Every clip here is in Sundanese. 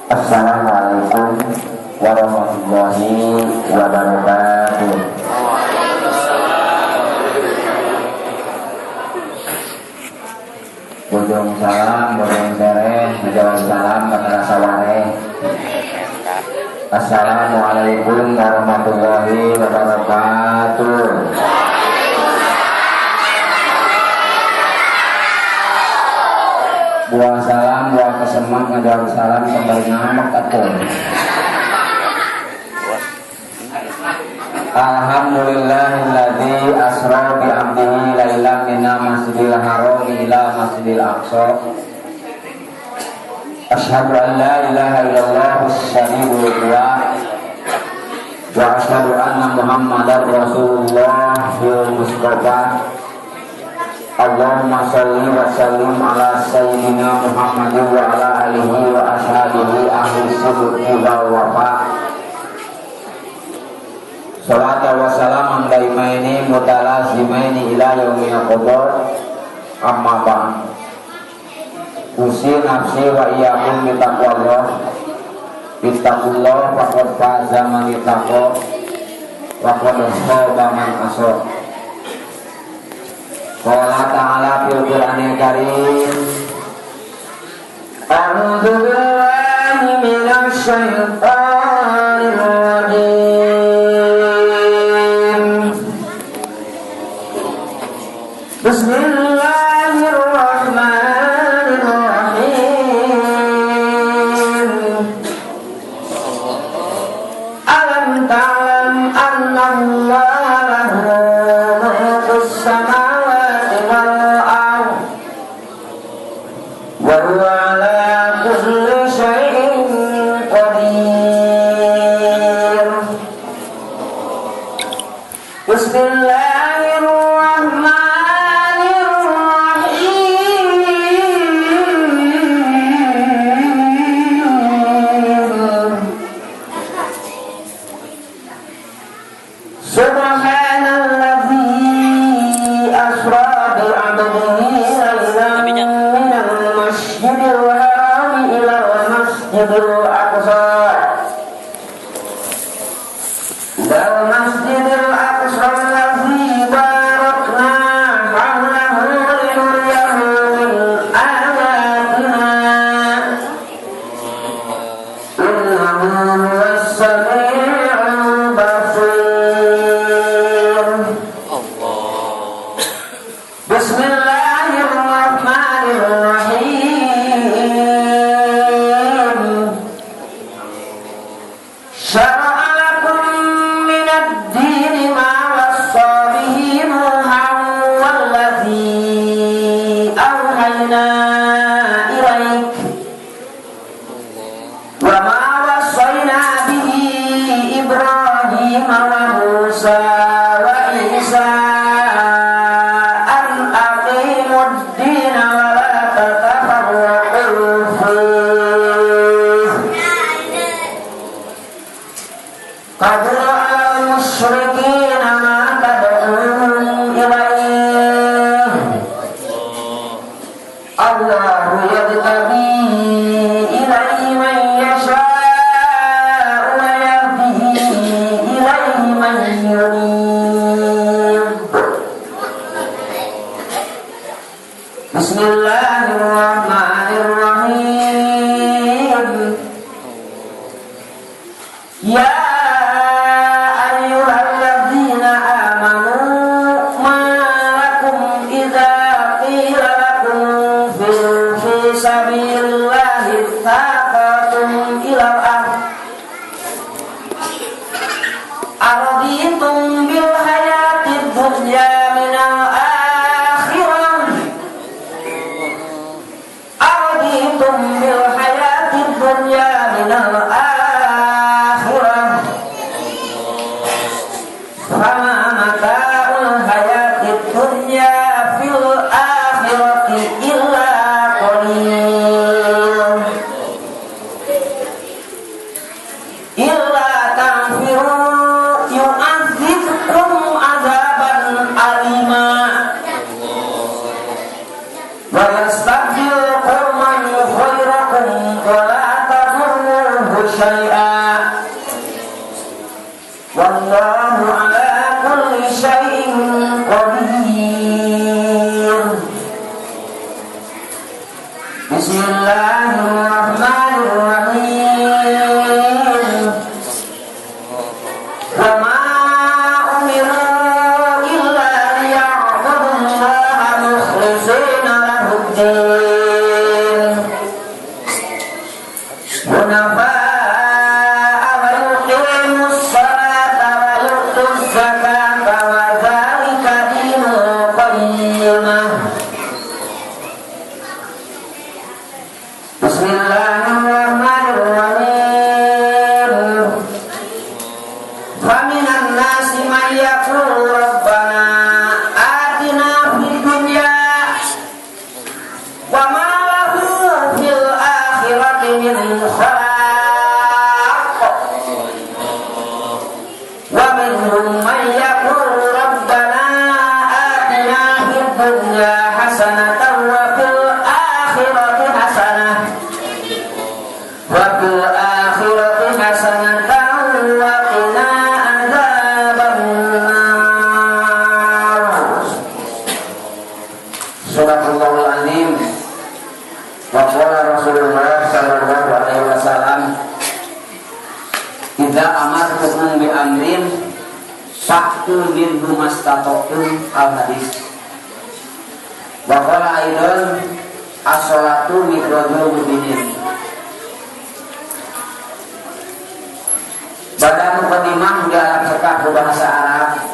Assalamualaikum warahmatullahi wabarakatuh. Bojong salam, bojong sereh, bojong salam, kata sawareh. Assalamualaikum warahmatullahi wabarakatuh. Buah salam, buah kesemak, ngajawab salam, kembali ngamak atuh. Alhamdulillahilladzi asra bi 'abdihi lailan minal masjidil haram ila masjidil aqsa. Asyhadu an la ilaha illallah as-samiul wa asyhadu anna Muhammadar Rasulullah mustafa. Allahumma shalli wa sallim ala sayyidina Muhammad wa ala alihi wa ashabihi ahli sidqi wal wafa. Salatu wa salaman daimaini mutalazimaini ila yaumil qadar. Amma ba'd. Usi nafsi wa iyyakum bi taqwallah. Ittaqullah faqad faza man ittaqa wa qad khaba man asa. Qala ta'ala fil Qur'anil Karim. A'udzu billahi minasy syaithanir rajim. Bismillahirrahmanirrahim. Alam ta'lam anna Allaha lahu mulkus samawati wal ardh wa huwa ala kulli syai'in qadir. Bismillahirrahmanirrahim. Subhanalladzi asra bi 'abdihi lailan minal masjidil haram ilal masjidil aqsa. Ilal masjidil aqsa allazi barakna hawlahu linuriyahu min ayatina. Innahu huwas samiul basir. Bismillahirrahmanirrahim. Syara'a lakum minad dini ma wassa bihi Nuhan wallazi awhayna ilaik wa ma wassayna bihi Ibrahim wa Musa wa Isa an aqimud dina wa la tatafarraqu fihi. Kabura 'alal musyrikina ma tad'uuhum ilaihi. Allahu yajtabi ilaihi man yasha'u wa yahdi ilaihi man yunib. Bismillahirrahmanirrahim. Ya ayyuhalladzina amanu ma lakum idza qila lakum fi sabilillahi thaqatum ilal ardh. Araditum bil hayatid dunya minal akhirah. Araditum bil hayatid dunya minal akhirah. Fama mata'ul hayatid dunya fil akhirati illa qalil. Illa tanfiru yu'adzibkum adzaban alima wa yastabdil qauman ghairakum wa la tadurruhu Bismillahirrahmanirrahim. Wa ma umiru illa liya'budullaha mukhlishina lahuddin hunafa'a wa yuqimus sholata wa yu'tuz zakata wa dzalika dinul qayyimah. Bismillahirrahmanirrahim. Faminan nasi man yaqulu rabbana atina fid dunya wa ma lahu fil akhirati min khalaq. Wa minhum man yaqulu rabbana atina fid dunya hasanatan wa fil akhirati hasanah wa fil akhirati hasanatan wa qina adzabannar. Sadaqallahul azim. Wa qala Rasulullah sallallahu alaihi wasallam, idza amartukum bi amrin fa'tu minhu mastata'tum. Al hadis. Wa qala aidan, as-sholatu mi'rajul mu'minin. Pada mukadimah dalam cekap bahasa Arab,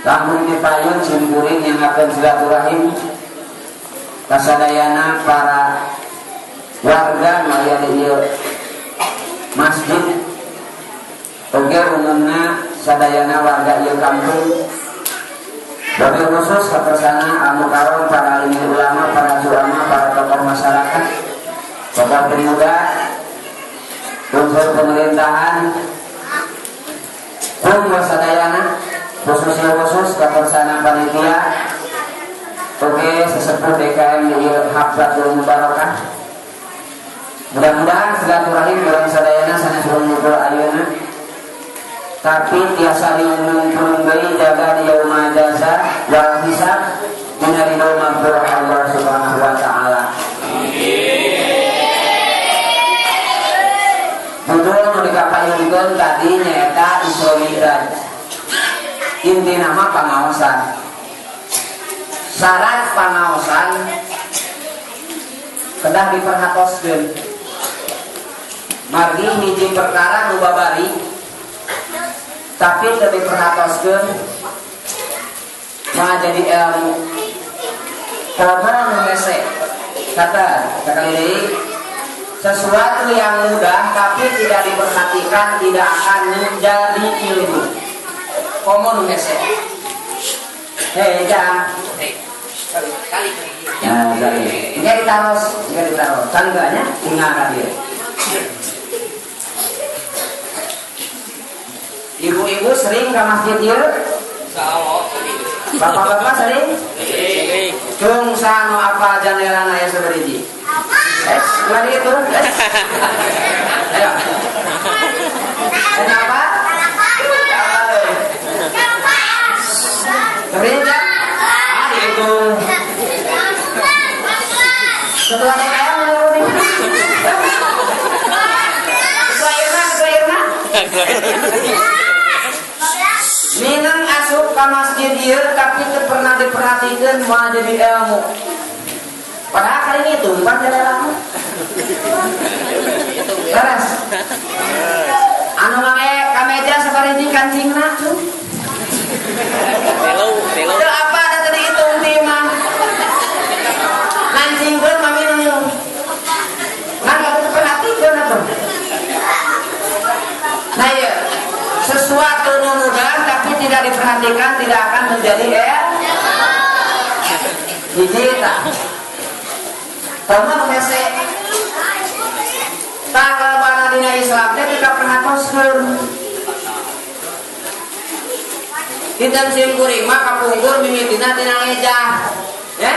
lamun dipayun simkuring yang akan silaturahim kasadayana para warga nu aya di ieu masjid, oge umumna sadayana warga ieu kampung, wabil khusus kapersana al-mukarram para alim ulama, para ulama, para tokoh masyarakat, tokoh pemuda, unsur pemerintahan, pun wasadayana, khususnya khusus kapersana panitia, oke sesepuh DKM di Hablatul Mubarakah. Mudah-mudahan silaturahim urang sadayana sanes ngumpul ayeuna, tapi tiasa diumum deui jaga di yaumul jaza wal hisab dina ridho maghfirah Allah Subhanahu wa taala. Judul nu dikapayunkeun tadi nyaeta Isra Mi'raj. Inti nama pangaosan. Syarat pangaosan kedah diperhatoskeun. Margi hiji perkara nu babari tapi teu diperhatoskeun mah jadi ilmu. Komo nu hese. Kata sakali deui, sesuatu yang mudah tapi tidak diperhatikan tidak akan menjadi ilmu. Komo nu hese. Hei, jang. Kali. Ya, kali. Ini ditaros, ini ditaros. Canggahnya tinggal ka dieu. Ibu-ibu sering ke masjid ieu? Bapak-bapak sering? Sering. Cung sano apa jandelana aya sabariji? Bukan itu. Ayo. Kenapa? Apa tuh? Sering kan? Ah, itu. Ketua DKM mana ini? Ketua Irna, Ketua Irna. Minang asup ke masjid ieu tapi teu pernah diperhatikeun moal jadi ilmu. Padahal kali ini itu bukan jalan. Beres. Anu make kameja sabariji kancingna tuh. Telo. Teu apa ada tadi hitung ti mah. Nancingkeun mah minum. Nah, enggak diperhatikeun atuh. Nah, iya. Sesuatu nu mudah tapi tidak diperhatikan tidak akan menjadi hiji tah. Teman hese tanggal mana dina Islam teh kita perhatoskeun. Dinten sim kuring mah kapungkur mimitina tina ngejah. Ya?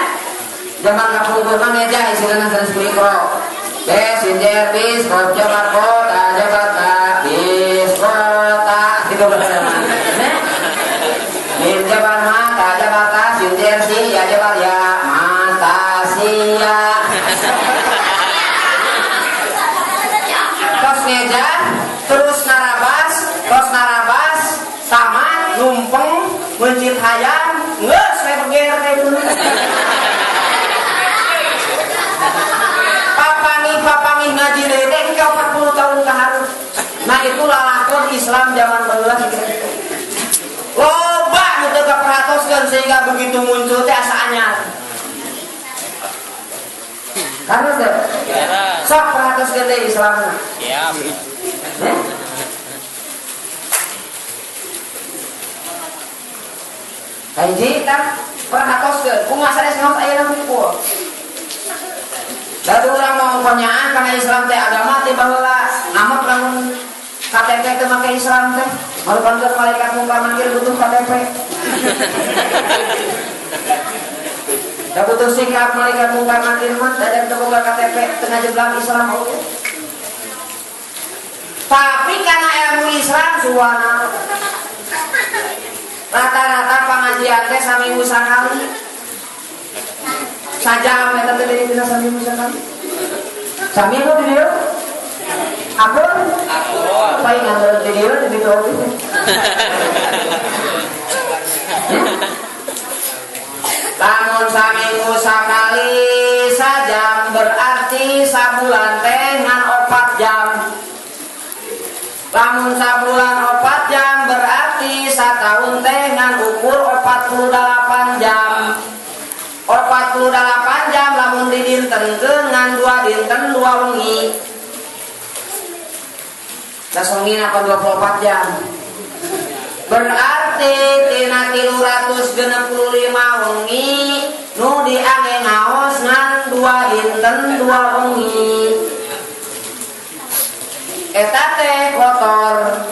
Zaman kapungkur mah ngejah istilahna sanes mikro. B sin jer bis ko jabar ko ta jabar ta bis kota gitu bahasa mah. Mim jabar ma ta jabar ta sin jer si ya jabar ya mata sia. Papangi ngaji deui teh engke 40 tahun ka hareup. Nah itu lalakon Islam zaman baheula kitu. Loba nu teu kaperhatoskeun sehingga begitu muncul teh asa anyar. Karena teh sok perhatoskeun teh Islamna. Siap. Hiji tah perhatoskeun kumaha sanes ngaos ayeuna hungkul. Da urang mau konyaan kana Islam teh agama teh baheula amat lamun KTP teh make Islam teh marupankeun malaikat mungkar nakir butuh KTP. Da butuh sikap malaikat mungkar nakir mah da teu boga KTP teu ngajeblang Islam oge. Tapi kana ilmu Islam suwana rata-rata pengajian teh saminggu sakali. Sajam eta teh dari dina saminggu sakali. Saminggu di dieu? Akur? Akur. Paling nganteur di dieu di dieu oge. Lamun saminggu sakali sajam berarti sabulan teh ngan 4 jam. Lamun sabulan 4 jam berarti satahun teh ngan ukur 48 jam. 48 jam lamun didintenkeun ngan 2 dinten 2 wengi. Da wengi apa 24 jam. Berarti tina 365 wengi nu diange ngaos ngan 2 dinten 2 wengi. Eta teh kotor.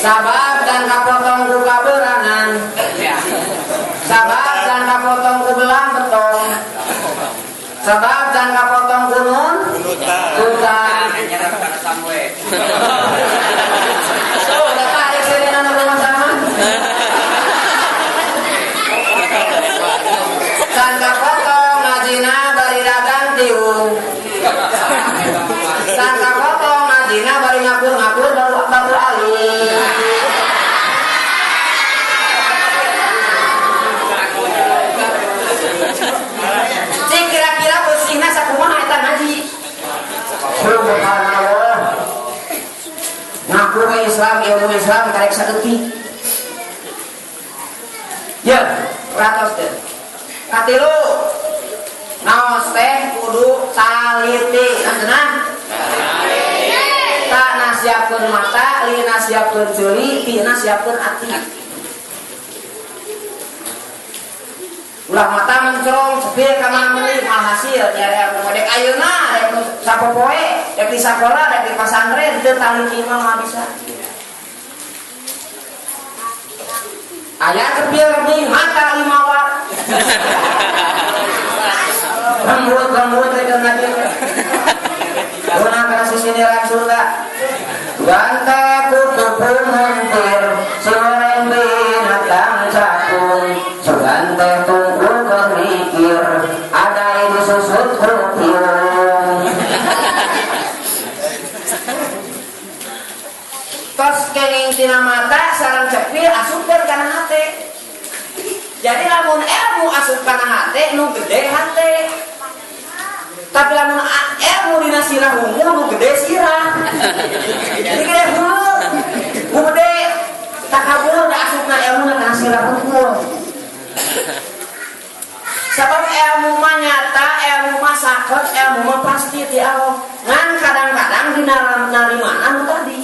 Sabab dan kapotong ku kaberangan. Sabab dan kapotong ku belang betong. Sabab dan kapotong ku nun tutan. So, dapat ada sirena rumah sama. Dan kapotong ngajina bari dagang tiung. Dan kapotong ngajina bari ngakur-ngakur baru alih. Cik kira-kira bersihna sakumaha eta ngaji. Subhanallah. Ngaku we Islam, ilmu Islam karek saeutik. Ya, ratos teh. Katilu naos teh kudu taliti. Cenah? Tak nasiapkeun mata, li nasiapkeun ceuli, ti nasiapkeun ati. Ulah mata mencerong cepil ka mana meuli mah hasil nyari ilmu dek ayeuna dek sapopoe dek di sakola dek di pasantren teu taliti mah mah bisa. Aya cepil nih mata 5 watt. Lembut-lembut rek ngaji. Guna kana sisiniran surga. Gante kutu muntir soreng binatang cakung. Sugante tunggu kerikir ada ini susut kupiung. Tos kenging tina mata sareng cepil asupkeun kana hate. Jadi lamun ilmu asup kana hate nu gede hate. Tapi lamun ilmu dina sirah unggul nu gede sirah. Jadi gede hulu, nu gede takabur da asupna ilmu kana sirah unggul. Sebab ilmu mah nyata, ilmu mah saket, ilmu mah pasti ti Allah. Ngan kadang-kadang dina narimaan nu tadi.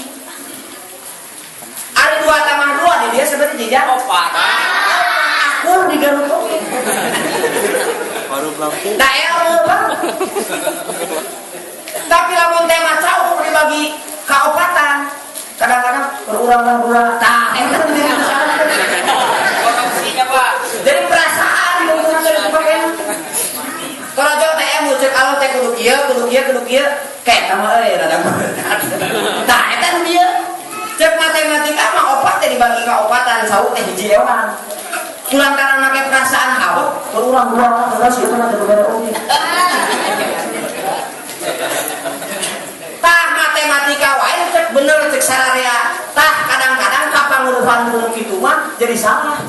Ari 2 tambah 2 di dia seperti jejak 4. Akur di Garut oge. Baru lampu. Da ilmu bang. Tapi lamun teh mah cau dibagi kaopatan. Kadang-kadang berulang dua. Tah eta nu jadi masalah. Korupsinya, Pak. Jadi perasaan digunakan dipakai. Torojo teh ilmu cek alon teh kudu kieu, kudu kieu, kudu kieu. Kayak eta mah euy rada berat. Tah eta nu dieu. Cek matematika mah opat teh dibagi ka opatan saur teh hiji ewan. Kulantaran make perasaan awak berulang dua terus itu mah teu bere oge. Tah matematika wae cek bener cek sararea. Tah kadang-kadang kapan panguruhan kuno kitu mah jadi salah.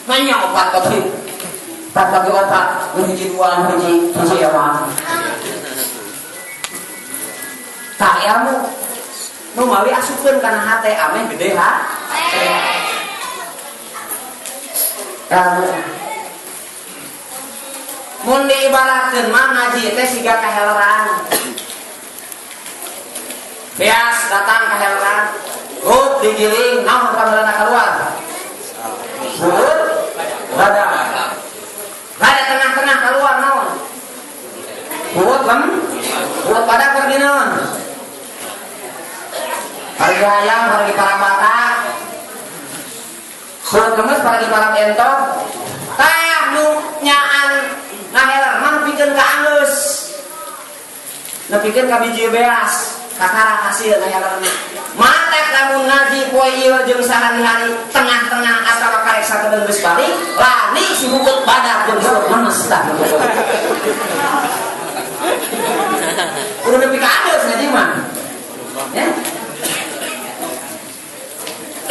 Nanya opat bagi 4 bagi 4, nu hiji 2, nu hiji hiji mah. Tah ilmu nu mawi asupkeun kana hate ameh gede ha. Ilmu mun diibaratkeun mah ngaji teh siga kaheleran. Beas datang kaheleran, rup digiling, naon kahelerana keluar. Buut badak. Rada tengah-tengah keluar naon? Buut lem, buut badak pergi naon? Pergi hayam, pergi parabata. Buut lemes pergi parab entok. Tah nu nyaan ngaheler mah nepikeun ka anggeus. Nepikeun ka biji beas, kakara hasil ngahelerna. Matek lamun ngaji poe ieu jeung sahari-hari tengah-tengah atawa karek sakedeung geus balik, lani si bukut badak jeung buut lemes tah. Kudu nepi ka anggeus ngaji mah. Ya.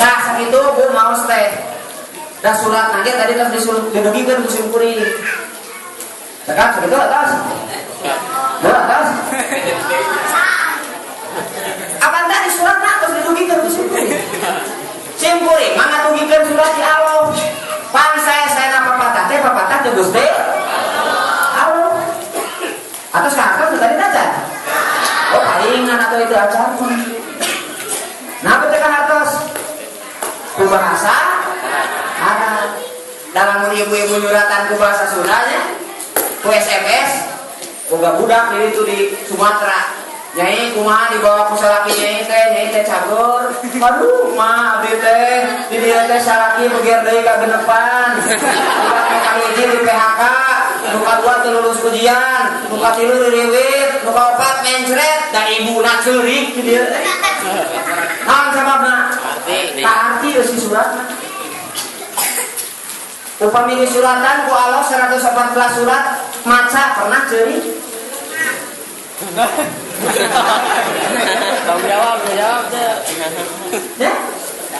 Tah sakitu Bu maos teh. Da surat nage tadi tos didugikeun ku sim kuring. Cekap sakitu atas. Bu atas. Apan tadi suratna tos didugikeun ku sim kuring. Sim kuring mah ngadugikeun surat di Allah. Pan sae-saena papatah teh papatah teh Gusti Allah. Atos ka atos tadi acan. Oh palingan atuh itu acan. Napa teh ka atos? Ku bahasa Arab. Dalam ibu-ibu nyuratan ku bahasa Sundanya, ku SMS, boga budak di itu di Sumatera. Nyai kumaha dibawa ku salaki nyai teh cagur. Aduh, mah abdi teh di dieu teh salaki beger deui ka genepan. Budak nu kahiji di PHK, nu kadua teu lulus ujian, nu katilu ririwit, nu kaopat mencret, da ibuna ceurik di dieu teh. Naon sababna? Kaarti eusi suratna. Upami disuratan ku Allah 114 surat maca pernah ceurik? Tanggung jawab teh. Ya?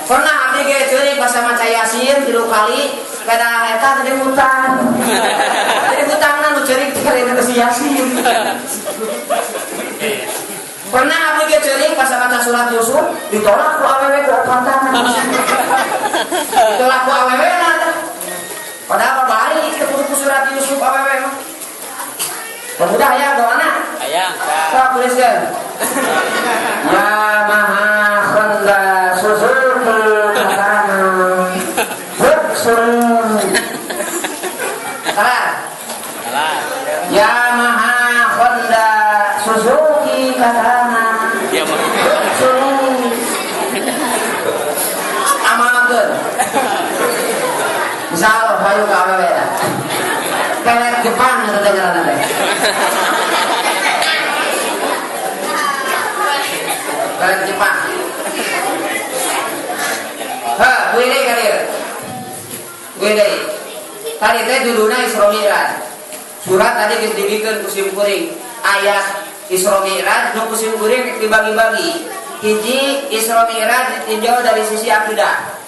Pernah abdi ge ceurik basa maca Yasin 3 kali, kada eta tadi hutang. Jadi hutangna nu ceurik teh kana si Yasin. Pernah abdi ge ceurik basa maca surat Yusuf, ditolak ku awewe ku opatan. Ditolak ku awewe na teh. Padahal babari teu kudu ku surat Yusuf awewe mah. Pemuda hayang doana? Hayang. Sok tuliskeun. Ya Maha Honda Suzuki Katana. Buksuri. Salah. Salah. Ya Maha Honda Suzuki Katana. Ya Maha. Buksuri. Amalkeun. Insyaallah hayu ka awewe tah. Pelet Jepang eta teh ngaranna teh. Pelet Jepang. Ha, gue deui ka dieu. Gue deui. Tadi teh judulna Isra Mi'raj. Surat tadi geus dibikeun ku sim kuring. Ayat Isra Mi'raj nu ku sim kuring dibagi-bagi. Hiji Isra Mi'raj ditinjau dari sisi akidah.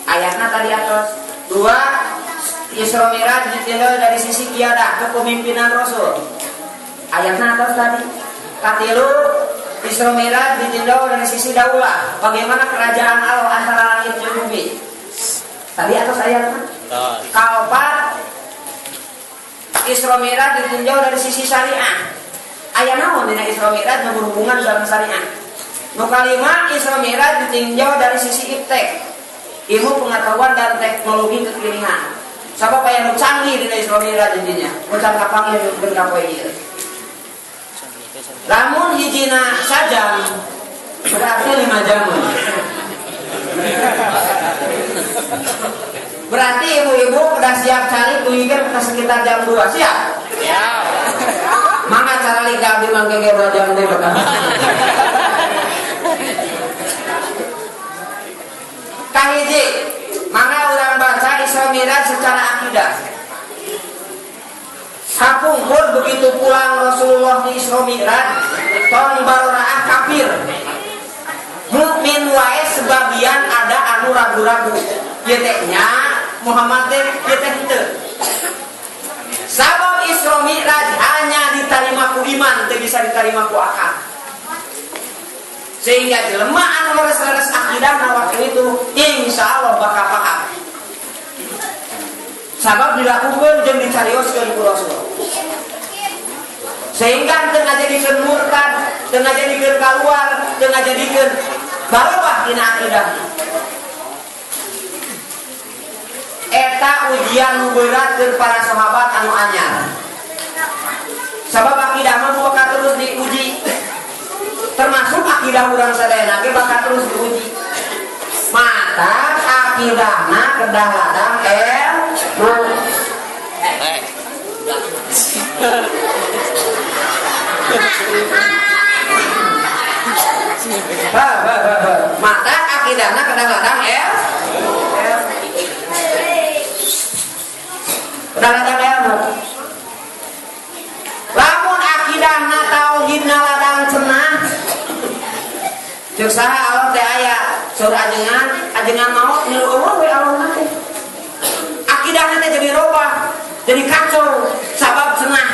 Ayatna tadi atos. Dua, Isra Mi'raj ditinjau dari sisi qiyadah, kepemimpinan Rasul. Ayatna atos tadi. Katilu, Isra Mi'raj ditinjau dari sisi daulah, bagaimana kerajaan Allah antara langit dan bumi. Tadi atos ayatna. Kaopat, Isra Mi'raj ditinjau dari sisi syariah. Aya naon dina Isra Mi'raj nu berhubungan sareng syariah. Nu kalima, Isra Mi'raj ditinjau dari sisi iptek, ilmu pengetahuan dan teknologi kekinian. Sabab aya nu canggih dina Isra Mi'raj intinya. Mun can kapanggih ben ka poe ieu. Lamun hijina sajam berarti 5 jam. Berarti ibu-ibu udah siap cari duitnya ke sekitar jam 2. Siap? Siap. Mangga cara liga abdi mangke ge 2 jam deui bakal. Kahiji, mangga urang baca Isra Mi'raj secara akidah. Kapungkur begitu pulang Rasulullah di Isra Mi'raj, tong baroraah kafir. Mukmin wae sebagian ada anu ragu-ragu. Ieu teh nya Muhammad teh ieu teh henteu. Sabab Isra Mi'raj hanya diterima ku iman, teu bisa diterima ku akal. Sehingga jelema anu leres-leres akidahna waktu itu insya Allah bakal paham. Sabab dilakukan jeung dicarioskeun ku Rasul. Sehingga teu ngajadikeun murtad, teu ngajadikeun kaluar, teu ngajadikeun barobah dina akidah. Eta ujian nu berat keur para sahabat anu anyar. Sabab akidah mah bakal terus diuji. Termasuk akidah urang sadayana ge bakal terus diuji. Mata akidahna kedah ladang ilmu. Mata akidahna kedah ladang kedah ladang ilmu. Lamun akidahna tauhidna ladang cenah, ceuk saha Allah teh aya saur ajengan, ajengan maot milu eueuh we Allah teh. Akidahna teh jadi robah, jadi kacau sabab cenah.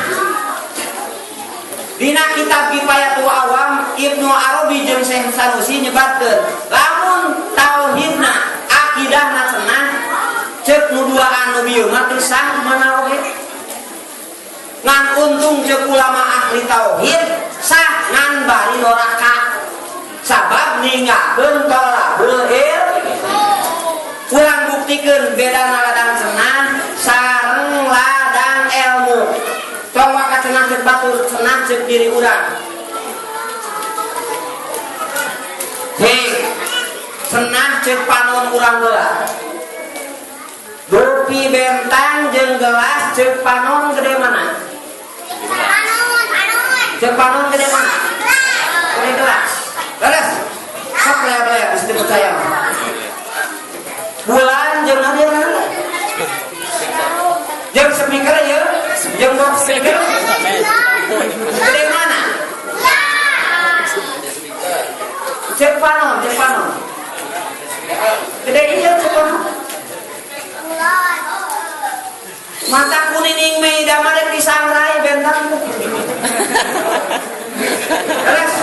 Dina kitab Kifayatul Awam Ibnu Arabi jeung Syekh Sanusi nyebatkeun, lamun tauhidna akidahna cenah, ceuk nu duaan nu bieu mah teu sah mana oge. Ngan untung ceuk ulama ahli tauhid sah ngan bari doraka. Sabab ninggalkeun tolabul ilm. Urang buktikeun bedana ladang cenah sareng ladang ilmu. Tong waka cenah ceuk batur, cenah ceuk diri urang. Hei, cenah ceuk panon urang heula. Dupi bentang jeung gelas ceuk panon gede mana? Ceuk panon gede mana? Gede gelas. Leres. Sok lea-lea bisa dipercaya. Bulan jeung naon jeung speaker ya, jeung box speaker. Gede mana? Ceuk panon, ceuk panon. Gede ieu ceuk panon. Mata kuning Meida mah rek disangrai bentang. Terus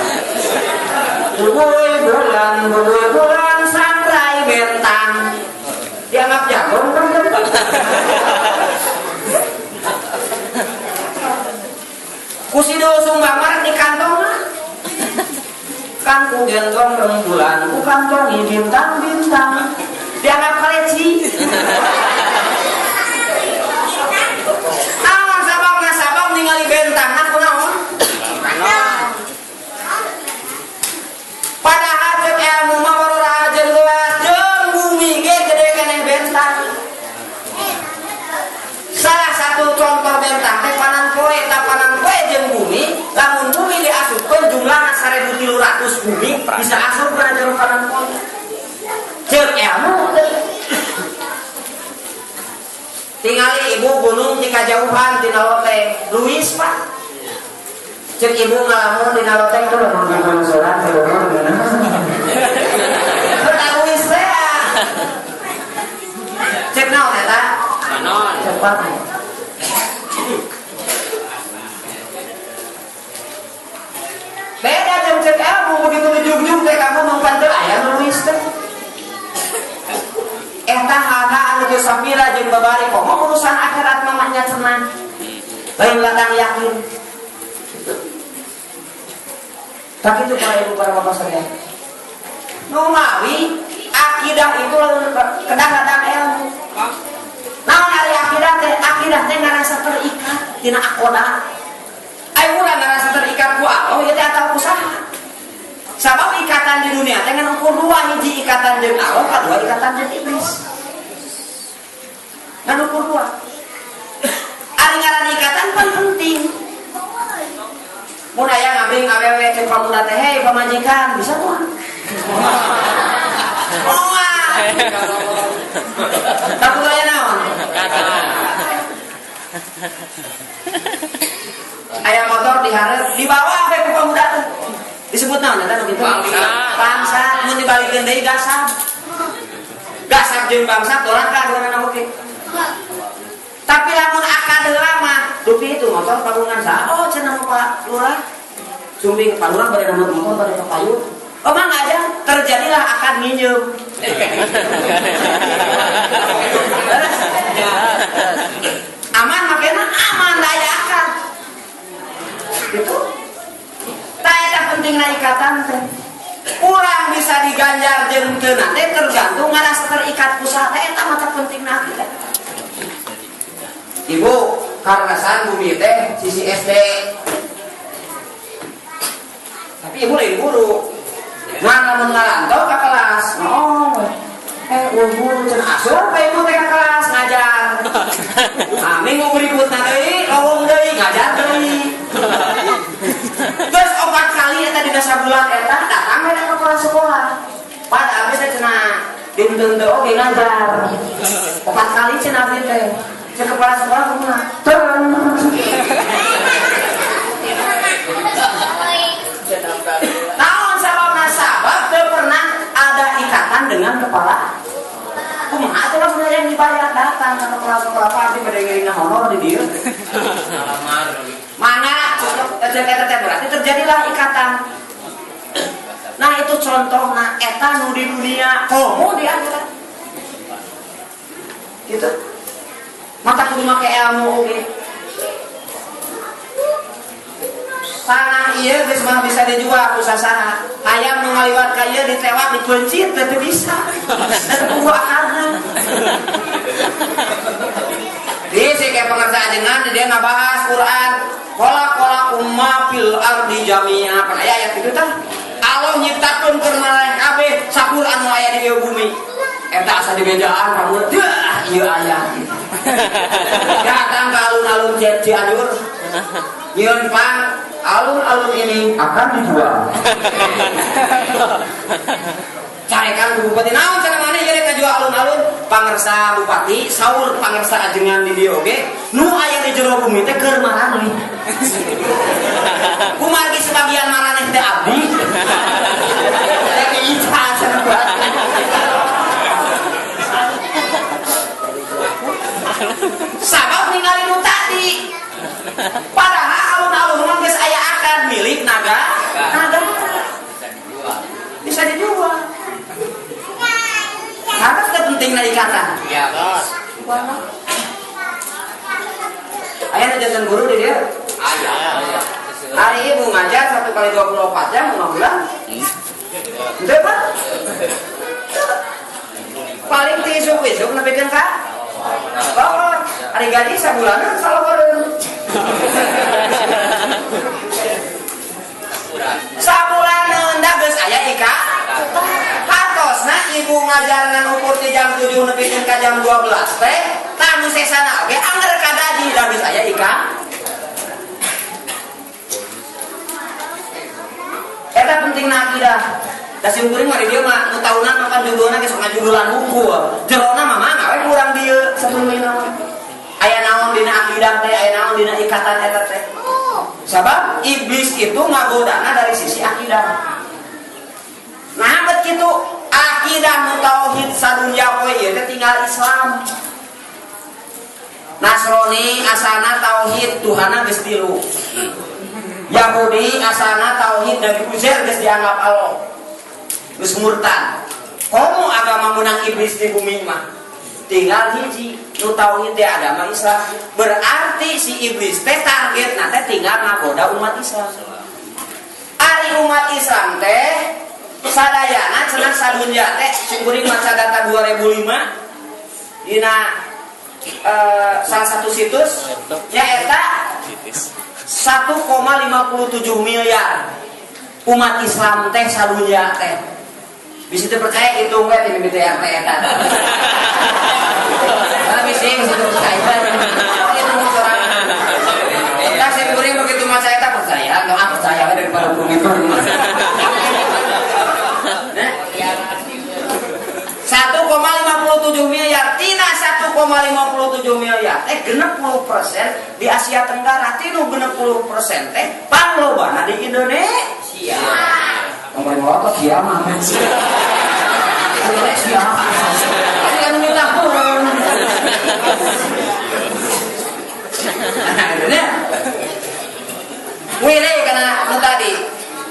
bubuy bulan sangrai bentang. Dianggap jago kan? Kusido sumbang mah di kantong. Kan ku gendong rembulan, ku kantongi bintang-bintang. Dianggap kaleci. Naon sababna sabab ningali bentang aku naon? Padahal ceuk ilmu mah warora jeung gelas jeung bumi ge gede keneh bentang. Salah satu contoh bentang teh panan poe, ta panan poe jeung bumi, lamun bumi diasupkeun jumlahna 1300 bumi bisa asup kana jero panan poe. Ceuk ilmu tingali ibu gunung di kajauhan dina loteng Luis pak. Ceuk ibu ngalamun dina loteng tuh lamun gunung soran teh gunung teh Luis teh. Ceuk naon eta? Panon. Ceuk panon. Beda jeung ceuk ilmu begitu dijugjug teh kamu mangpan teu aya nu Luis teh. Eta hal-hal anu teu sapira jeung babari komo urusan akhirat mah nya cenah. Lain ladang yakin. Tak itu para ibu para bapak sekalian. Nu mawi akidah itu kedah ladang ilmu. Naon ari akidah teh? Akidah teh ngarasa terikat tina akoda. Ai urang ngarasa terikat ku Allah ieu teh atawa ku saha? Sabab ikatan di dunia teh ngan ukur dua, hiji ikatan jeung Allah, kadua ikatan jeung iblis. Ngan ukur dua. Ari ngaran ikatan pan penting. Mun aya ngabring awewe ceuk pamuda teh, hei pamajikan, bisa moal? Moal. Takut aya naon? Aya motor dihareup, dibawa we ku pamuda teh. Disebut naon eta nu kitu? Bangsat. Bangsat mun dibalikeun deui gasab. Gasab jeung bangsat doraka duanana oge. Tapi lamun akad heula mah dupi itu motor pagungan saha? Oh cenah Pak Lurah. Sumping Pak Lurah bade nambut motor bade ka payun. Oh mah aja terjadilah akad nginjem. Aman makanya aman daya akad. Gitu. Tah eta pentingna ikatan teh. Urang bisa diganjar jeung teu teh tergantung ngarasa terikat ku saha teh eta mah pentingna akidah. Ibu karenasan bumi teh sisi SD. Tapi ibu lain guru. Nah, lamun ngalanto ka kelas. Oh, guru cenah asup ka ibu teh ka kelas ngajar. Nah, minggu berikutna deui, lowong deui ngajar deui. Terus 4 kali eta dina sabulan eta datang we ka kepala sekolah. Pada abdi teh cenah dinten teu oge ngajar. 4 kali cenah abdi teh. Cek kepala sekolah kumaha? Terang. Naon sababna? Sabab teu pernah ada ikatan dengan kepala. Kumaha atuh lamun hayang dibayar datang ka kepala sekolah Pak abdi bade ngiring honor di dieu. Mana cek eta teh berarti terjadilah ikatan. Nah itu contohna eta nu di dunia komo di akhirat. Gitu. Mata kudu make ilmu oge. Tanah ieu geus mah bisa dijual ku sasaha. Hayam nu ngaliwat ka ieu ditewak dipeuncit teu bisa. Teu kudu akarna. Di si kayak pengersa ajengan dia ngabahas Quran. Qala umma fil ardi jami'a. Apa aya ayat kitu tah? Allah nyiptakeun keur maraneh kabeh sakuran nu aya di bumi. Eta asa dibejaan kamu. Dah ieu aya. Datang ke alun-alun Cianjur. Nyeun pang alun-alun ini akan dijual. Carekan bupati naon cenah maneh ieu rek ngajual alun-alun pangersa bupati saur pangersa ajengan di dieu oge nu aya di jero bumi teh keur maraneh. Kumargi sebagian maraneh teh abdi. Teh ica cenah bupati. Sabab ningali nu tadi. Padahal alun-alun mah geus aya akad milik naga. Naga. Bisa dijual. Karena teu pentingna ikatan. Iya, Bos. Aya nu janten guru di dieu? Aya. Hari ibu ngajar 1 kali 24 jam 5 bulan. Henteu, Pak? Paling ti isuk-isuk nepikeun ka lohor. Ari gaji sabulanan salohoreun. Sabulaneun da geus aya ika. Hartosna ibu ngajar ngan ukur ti jam 7 nepikeun ka jam 12 teh, tah nu sesana oge angger ka gaji da geus aya ika. Eta pentingna akidah. Da sim kuring mah di dieu mah nu taunan mah kan judulna ge sok ngajudulan buku. Jerona mah mangga we kurang dieu satuluyna mah. Aya naon dina akidah teh, aya naon dina ikatan eta teh. Sabab iblis itu ngagodana dari sisi akidah. Nah, bet kitu akidah nu tauhid sadunya poe ieu teh tinggal Islam. Nasrani asana tauhid Tuhanna geus tilu. Yahudi asana tauhid Nabi Uzair geus dianggap Allah. Geus murtad. Komo agama menang iblis di bumi mah. Tinggal hiji nu tauhid teh agama Islam. Berarti si iblis teh targetna teh tinggal ngagoda umat Islam. Ari umat Islam teh sadayana cenah sadunya teh singkuring maca data 2005 dina salah satu situs nyaeta 1,57 miliar umat Islam teh sadunya teh. Bisa teu percaya hitung we ti mimiti RT eta. Karena bisa teu percaya. Hitung sorangan. Tah singkuring begitu maca eta percaya, enggak percaya we daripada burung itu. Nah, 1,57 miliar, tina 1,57 miliar teh 60% di Asia Tenggara, tinu 60% teh panglobana di Indonesia. Iya. Ngomongin melotot sia mah. Sia. Kan ngilahun. Wile kana nu tadi.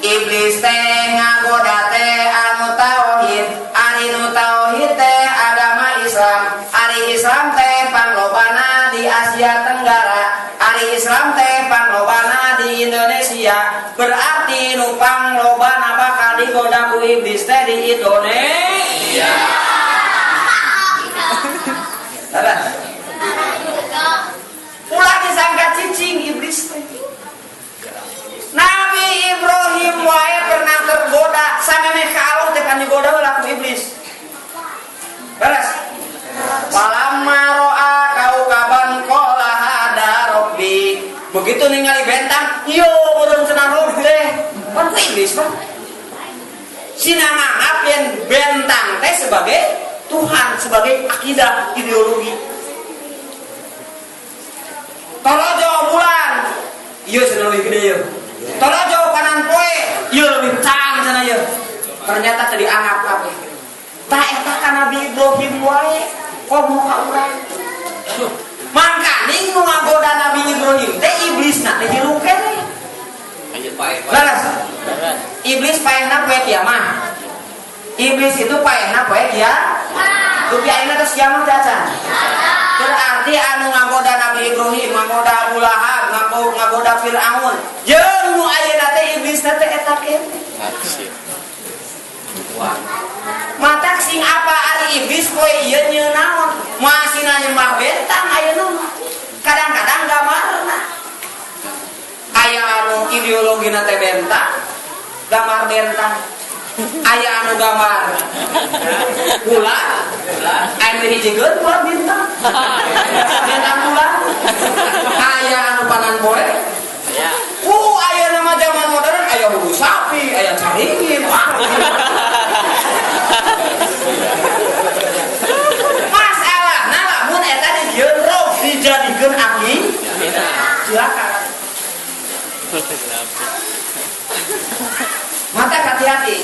Iblis teh ngagoda teh anu tauhid, ari nu tauhid teh agama Islam, ari Islam teh panglobana di Asia Tenggara, ari Islam teh panglobana di Indonesia. Berarti nu panglobana bakal digoda ku iblis teh di Indonesia. Salah. Ulah disangka cicing iblis teh. Nabi Ibrahim wae pernah tergoda samemeh ka Allah teh kan digoda heula ku iblis. Beres. Falamma ra'a kaukaban qala hada rabbi. Begitu ningali bentang, yo meureun cenah roh teh. Pan ku iblis mah. Sina nganggap yen bentang teh sebagai Tuhan, sebagai akidah ideologi. Tolojo bulan, ieu cenah leuwih gede ieu. Tolojo kanan poe, ieu leuwih caang cenah ieu. Ternyata teu dianggap kabeh. Tah eta ka Nabi Ibrahim wae komo ka urang. Mangkaning nu ngagoda Nabi Ibrahim teh iblisna teh hirup keneh. Leres. Iblis paehna poe kiamah. Iblis itu paehna poe kiamah. Dupi ayeuna teh kiamah teh acan. Berarti anu ngagoda Nabi Ibrahim, ngagoda Abu Lahab, ngagoda Fir'aun. Jeung nu ayeuna teh iblisna teh eta keneh. Matak sing apa ari iblis poe ieu nyeun naon? Masina nyembah bentang ayeuna mah. Kadang-kadang gambarna. Aya anu ideologina teh bentang, gambar bentang. Aya anu gambar pula, aya nu hijikeun pula bintang. Bintang pula. Aya anu panan poe. Ayeuna mah zaman modern aya bulu sapi, aya caringin. Masalahna lamun eta dijieun roh dijadikeun aki cilaka. Mata hati-hati.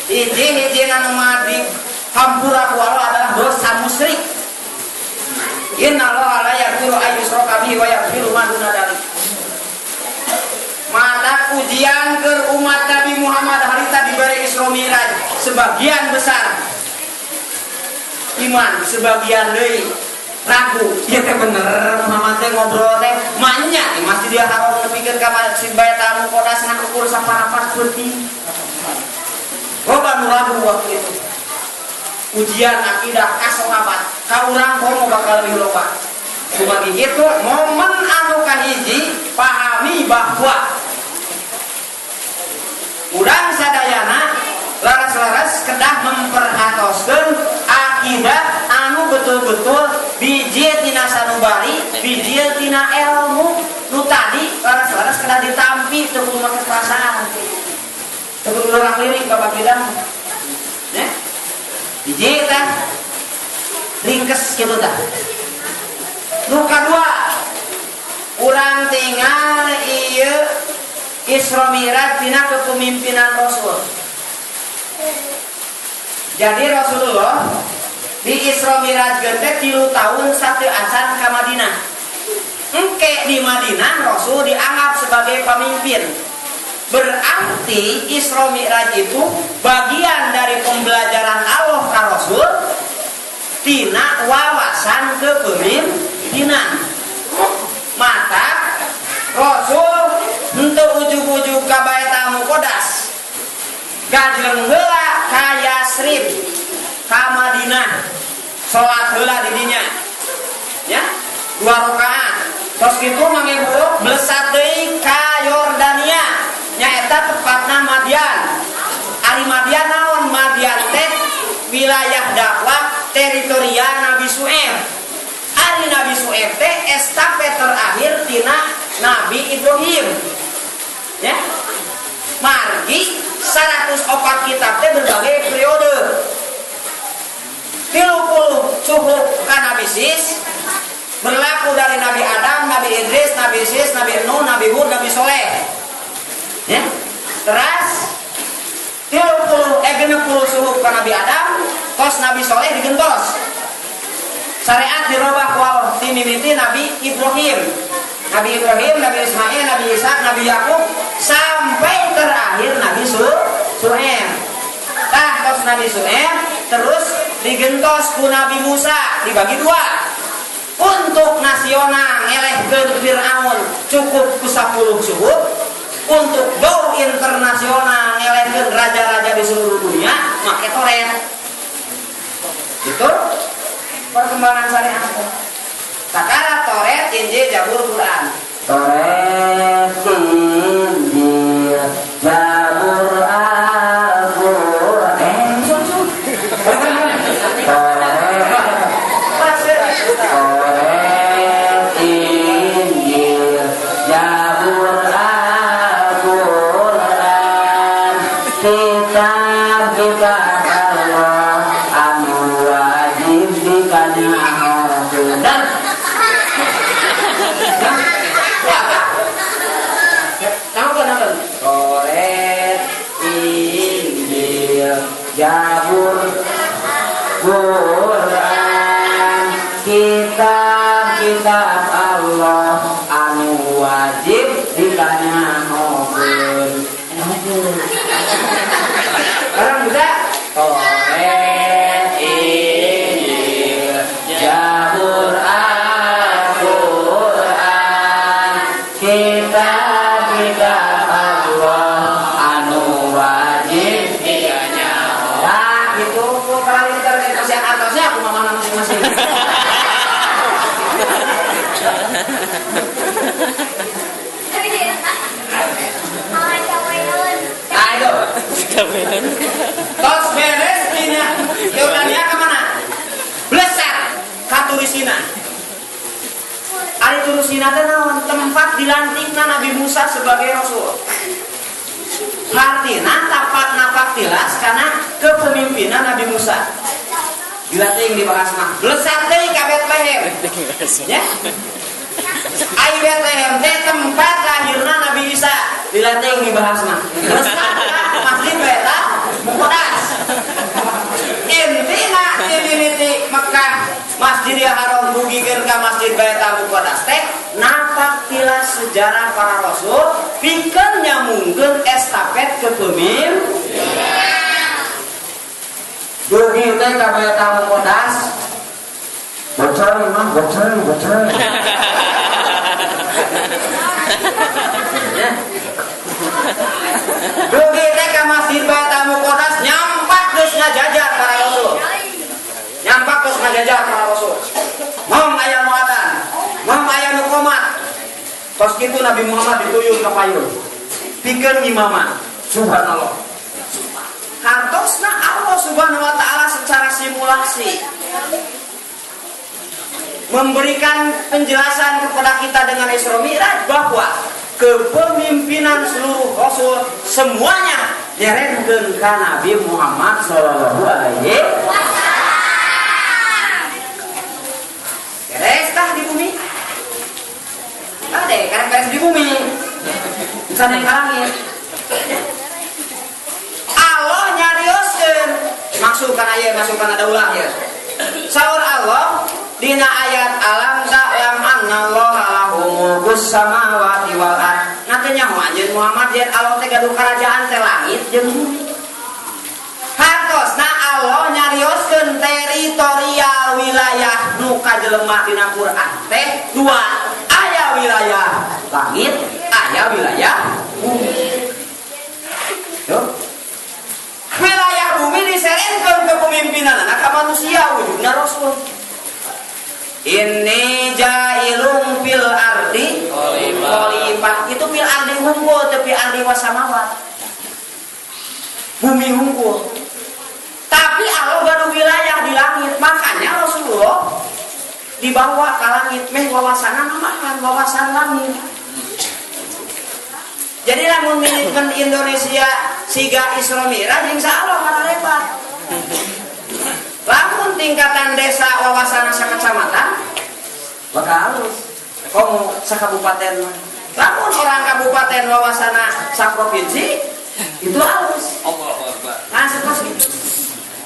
Hiji-hiji anu madi hampura ku Allah adalah dosa musyrik. Innallaha la yaghfiru ay yushraka bihi wa yaghfiru ma duna dzalik. Mata ujian ke umat Nabi Muhammad harita diberi Isra Mi'raj sebagian besar iman, sebagian deui ragu. Ieu teh bener Muhammad teh ngobrol teh manya masih dia haram nepikeun ka Masjid Baitul Muqaddas ngan ukur saparapat peuting. Loba nu ragu waktu itu. Ujian akidah ka sahabat, ka urang komo bakal leuwih loba. Kumargi kitu momen anu kahiji pahami bahwa urang sadayana laras-laras kedah memperhatoskeun akidah anu betul-betul bijil tina sanubari, bijil tina ilmu nu tadi laras-laras kedah ditampi teu kudu make perasaan. Teu kudu urang lirik bab akidah. Ya. Bijil tah ringkes kitu tah. Nu kadua urang tinggal ieu Isra Mi'raj tina kepemimpinan Rasul. Jadi Rasulullah di Isra Mi'raj teh 3 tahun satu acan ka Madinah. Engke di Madinah Rasul dianggap sebagai pemimpin. Berarti Isra Mi'raj itu bagian dari pembelajaran Allah ka Rasul tina wawasan kepemimpinan. Maka Rasul henteu ujug-ujug ka Baitul Muqaddas. Gajleng heula ka Yasrib, ka Madinah. Salat heula di dinya. Ya, 2 rakaat. Tos kitu mange buruk blesat deui ka Yordania. Nyaeta tepatna Madian. Ari Madian naon? Madian teh wilayah dakwah teritorial Nabi Su'aib. Ari Nabi Su'aib teh estafet terakhir tina Nabi Ibrahim. Ya. Margi 104 kitab teh berbagai periode. 30 suhuf ka Nabi Sis berlaku dari Nabi Adam, Nabi Idris, Nabi Sis, Nabi Nuh, Nabi Hud, Nabi Soleh. Ya. Teras 30 suhuf ka Nabi Adam, tos Nabi Soleh digentos. Syariat dirobah ku Allah ti mimiti Nabi Ibrahim. Nabi Ibrahim, Nabi Ismail, Nabi Ishak, Nabi Yakub sampai terakhir Nabi Su'aib. Tah tos Nabi Su'aib terus digentos ku Nabi Musa dibagi dua. Untuk nasional ngelehkeun Fir'aun cukup ku 10 suhuf. Untuk go internasional ngelehkeun raja-raja di seluruh dunia make Toret. Itu perkembangan syariat. Sakara Toret, Injil, Zabur, Quran. Toret, Injil, Zabur, Al-Quran. Toret, Injil, Zabur, Al-Quran. Kitab-kitab Allah anu wajib dikanyahokeun. Toret, Injil, Zabur, Quran, kitab-kitab Allah anu wajib dikanyahokeun. Orang bisa Toret, Injil, Zabur, Al-Quran, kitab-kitab Allah anu wajib dikanyahokeun. Nah, gitu kalau internet masih atasnya aku mamana masing-masing. Nah, itu. Tos beres dina Yordania ke mana? Blesar ka Turisina. Ari Turisina teh naon? Tempat dilantikna Nabi Musa sebagai rasul. Hartina tapak napak tilas karena kepemimpinan Nabi Musa. Dilatih dibahas mah. Blesar deui ka Bethlehem. Ya. Ai Bethlehem teh tempat lahirna Nabi Isa. Dilatih dibahas mah. Blesar ka Masjid Baitul Muqaddas. Intina dimimiti Mekah Masjidil Haram dugikeun ka Masjid Baitul Muqaddas teh napak tilas sejarah para rasul pikeun nyambungkeun estafet kepemimpinan. Dugi teh ka Baitul Muqaddas. Bocor mah bocor bocor. Ya. Dugi teh ka Masjid Baitul Muqaddas nyampak geus ngajajar para rasul. Nyampak geus ngajajar para rasul. Mong aya nu adzan, mong aya nu qomat. Tos kitu Nabi Muhammad dituyun ka payun. Pikeun ngimama. Subhanallah. Hartosna Allah Subhanahu wa taala secara simulasi memberikan penjelasan kepada kita dengan Isra Mi'raj bahwa kepemimpinan seluruh rasul semuanya nyerenkeun ka Nabi Muhammad sallallahu alaihi wasallam. Beres tah di bumi. Ade karek beres di bumi. Bisa naik ka langit. Allah nyarioskeun masukkan ayat masukkan ada ulah ya. Saur Allah dina ayat alam ta'lam annallaha lahu mulkus samawati wal ard. Nah teh nyaho anjeun Muhammad yen Allah teh gaduh karajaan teh langit jeung bumi. Hartosna Allah nyarioskeun teritorial wilayah nu kajelema dina Quran teh dua, aya wilayah langit, aya wilayah bumi. Tuh. Wilayah bumi diserenkeun kepemimpinanna ka manusia wujudna rasul. Inni jailum fil ardi khalifah. Itu fil ardi hungkul tapi ardi wasamawat. Bumi hungkul. Tapi Allah gaduh wilayah di langit. Makanya Rasulullah dibawa ke langit meh wawasanna namakan wawasan langit. Jadi lamun manajemen Indonesia siga Isra Mi'raj insyaallah karepat. Lamun tingkatan desa wawasan sakecamatan bakal halus. Komo sakabupaten mah. Lamun orang kabupaten wawasana saprovinsi Itu halus. Allahu Akbar. Nah, seperti itu.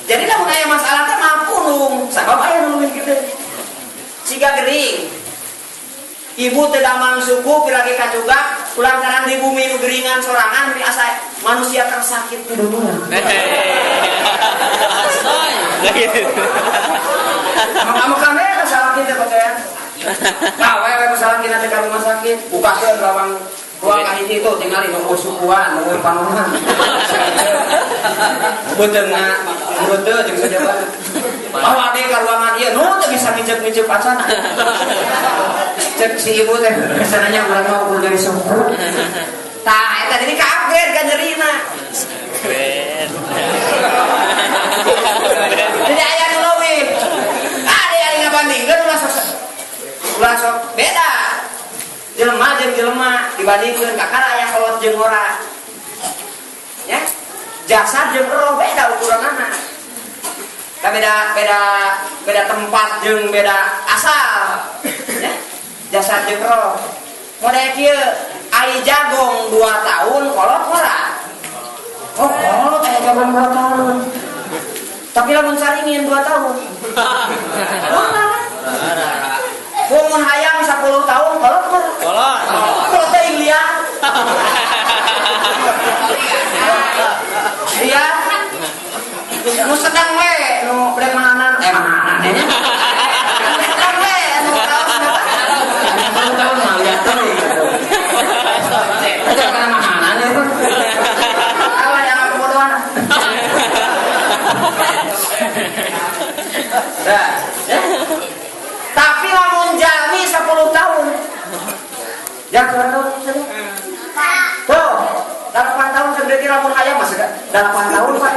Jadi lamun aya masalah teh mampu sabab aya nulungin kitu. Siga gering. Ibu teu damang suku pirage kacugak kulantaran di bumi nu geringan sorangan mi asa manusia tersakit di dunia. Maka-makanya ka salah kita percaya. Nah, we masalah kita teh ka rumah sakit, bukakeun lawang ruang kahiji itu tinggal nunggu sukuan, nunggu panoman. Beuteungna beuteu jeung sajabat. Bawa deui ka ruangan ieu nu teu bisa ngicep-ngicep acan. Cek si ibu teh biasanya urang mah ukur dari suku. Tah eta jadi ka-upgrade ka nyerina. Keren. Jadi aya nu leuwih. Ada yang ngabandingkeun ulah sok beda. Jelema jeung jelema dibandingkeun kakara aya kolot jeung ora. Ya. Jasad jeung roh beda ukuranana. Da beda beda beda tempat jeung beda asal. Ya. Jasad jeung roh. Model kieu ai jagong 2 tahun kolot ora. Oh, kolot aya jagong 2 tahun. Tapi lamun saringin 2 tahun. Ora. Mun hayang 10 tahun kolot ora. Kolot. Kolot teh liar. Iya. Nu sedang we nu brek mahanan mahanan nya. Nu sedang we nu kaos 10 tahun mah liar teuing. Eta kana mahanan itu. Alah jangan kebodohan. Nah, ya. Tapi lamun jalmi 10 tahun. Ya 10 tahun. Tuh, 8 tahun segede lamun hayang mah 8 tahun Pak.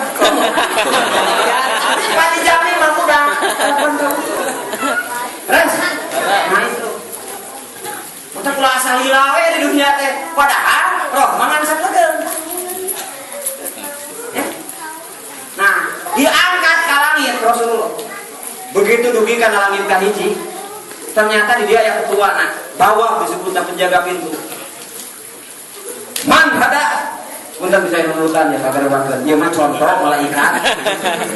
Pati jalmi mah udah 8 tahun. Res. Nah itu. Untuk ulah asa lila we di dunia teh. Padahal roh mah ngan sakedeung. Ya. Nah, diangkat ka langit Rasulullah. Begitu dugi kana langit kahiji, ternyata di dia yang ketua nah, bawah disebutnya penjaga pintu. Man hada, punten bisa nurutan ya kabar wakil. Ieu mah contoh malaikat.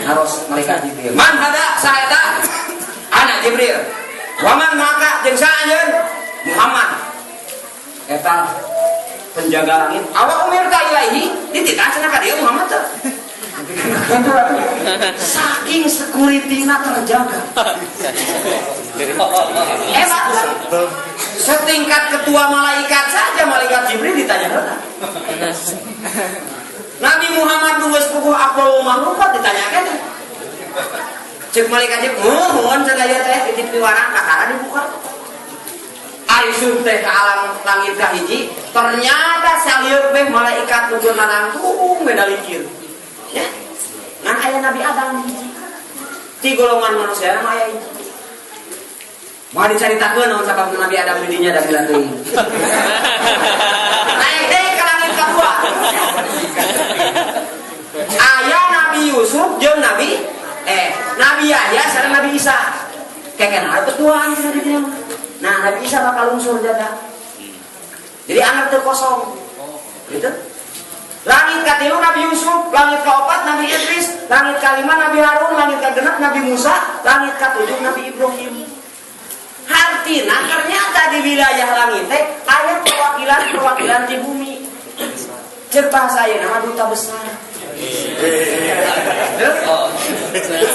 Harus malaikat Jibril. Man hada saeta anak Jibril. Waman maka jeung saha anjeun? Muhammad. Eta penjaga langit. Awak umirta ilaihi dititah cenah ka dieu Muhammad teh. Saking security-na terjaga. Hebat. Setingkat ketua malaikat saja malaikat Jibril ditanya heula. Nabi Muhammad nu geus puguh afdalul makhlukat ditanyakeun. Ceuk malaikat Jibril, "Nuhun cenah ieu teh titip piwarang kakara dibuka." Ari teh ka alam langit kahiji, ternyata salieuk beh malaikat nu keur narangtung beda likir. Ya. Ngan aya Nabi Adam hiji. Ti golongan manusia mah aya hiji. Moal dicaritakeun naon sabab Nabi Adam di dinya da bila teuing. Naik deui ka langit kadua. Aya Nabi Yusuf jeung Nabi Nabi Yahya sareng Nabi Isa. Keken aya ketuaan cenah di dinya. Nah, Nabi Isa bakal lungsur jaga. Jadi anak teu kosong. Gitu. Langit katilu Nabi Yusuf, langit kaopat Nabi Idris, langit kalima Nabi Harun, langit kagenep Nabi Musa, langit katujuh Nabi Ibrahim. Artinya ternyata di wilayah langit teh aya perwakilan-perwakilan di bumi. Ceuk bahasa ayeuna mah duta besar.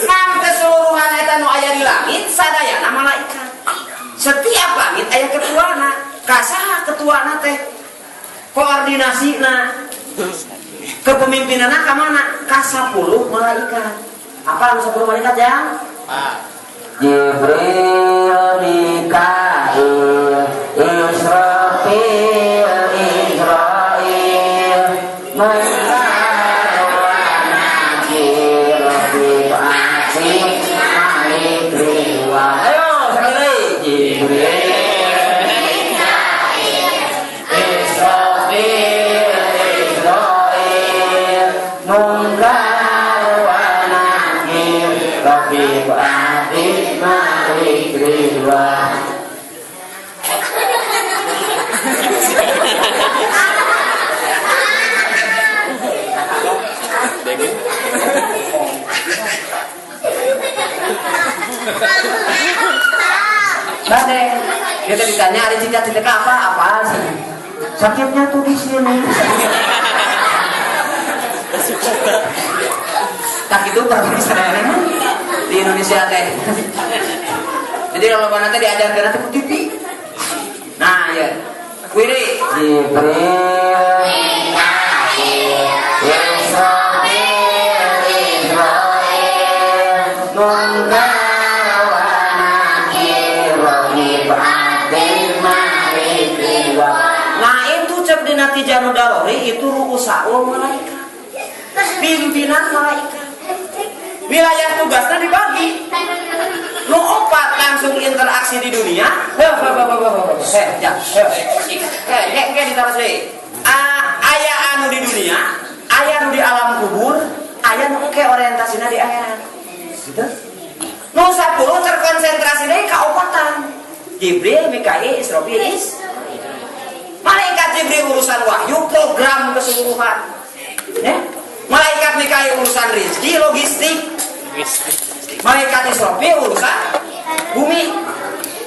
Kan keseluruhan eta nu aya di langit sadayana malaikat. Setiap langit aya ketuana, ka saha ketuana teh? Koordinasina. Kepemimpinanna ka mana? Ka 10 malaikat. Apa anu 10 malaikat yang? Jibril, Mikail, Israfil, Israil, Munkar wa Nakir, Raqib, Atid, Malik, Ridwan. Ayo sekali lagi. Jibril, Mikail, Israfil, Israil, Munkar wa Nakir, Raqib, Atid, Malik, Ridwan. Bade, kita ditanya ada cita-cita apa? Apa sih? Sakitnya tuh di sini. Tak itu permisalan di Indonesia teh. Jadi kalau nanti diajarkan nanti ku TV. Nah, ya. Wiri Jibril, Israfil, Israil, Munkar wa Nakir, Raqib, Atid, Malik. Nah, itu cek dina Tijanu Darori itu ru'usaul malaikat. Pimpinan malaikat. Wilayah tugasnya dibagi. Nu opat langsung interaksi di dunia. Aya anu di dunia, aya anu di alam kubur, aya nu engke orientasina di akhirat. Gitu. Nu 10 terkonsentrasi deui ka opatan. Jibril, Mikail, Israfil, Is. Malaikat Jibril urusan wahyu, program keseluruhan. Ya. Malaikat Mikail urusan rezeki, logistik. Malaikat Israfil urusan bumi.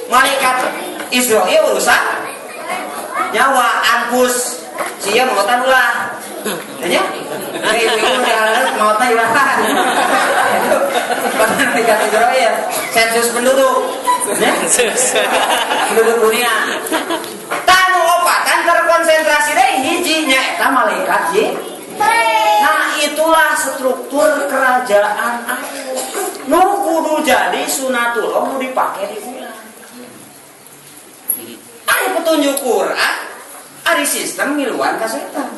Malaikat Israil urusan nyawa, anfus. Sia mautan ulah. Ya? Ibu-ibu mautna irahan. Malaikat Israil sensus penduduk. Ya? Penduduk dunia. Tanu opatan terkonsentrasi deui hiji nya eta malaikat Jibril. Nah itulah struktur kerajaan Allah. Nu kudu jadi sunatullah nu dipake di urang. Ari petunjuk Quran, ari sistem ngiluan ka setan.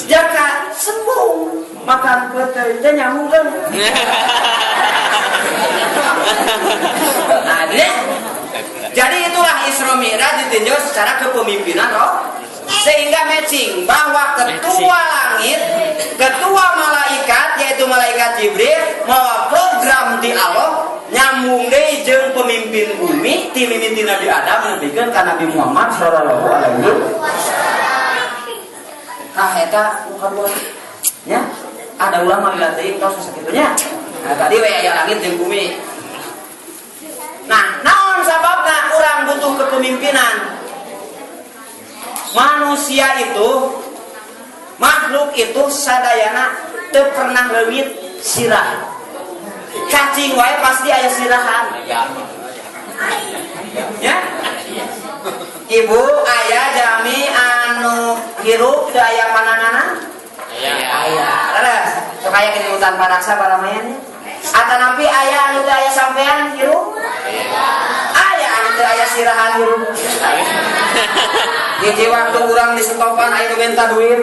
Jaka sembung makan peuteuy teh nyambung kan. Nah, jadi itulah Isra Mi'raj ditinjau secara kepemimpinan roh. Sehingga matching bahwa ketua langit, ketua malaikat yaitu malaikat Jibril mawa program di Allah nyambung deui jeung pemimpin bumi ti mimiti Nabi Adam nepikeun ka Nabi Muhammad sallallahu alaihi wasallam. Tah eta nu kadua nya ada ulama lila teuing tos sakitu nya. Nah tadi we aya langit jeung bumi. Nah, naon sababna urang butuh kepemimpinan? Manusia itu, makhluk itu sadayana teu pernah leungit sirah. Cacing wae pasti aya sirahan. Ya? Ibu aya jami anu hirup teu aya pananganan? Aya. Leres, sok aya di hutan paraksa paramayan. Atanapi aya anu teu aya sampean hirup? Aya anu teu aya sirahan hirup. Hiji waktu urang di setopan aya nu minta duit.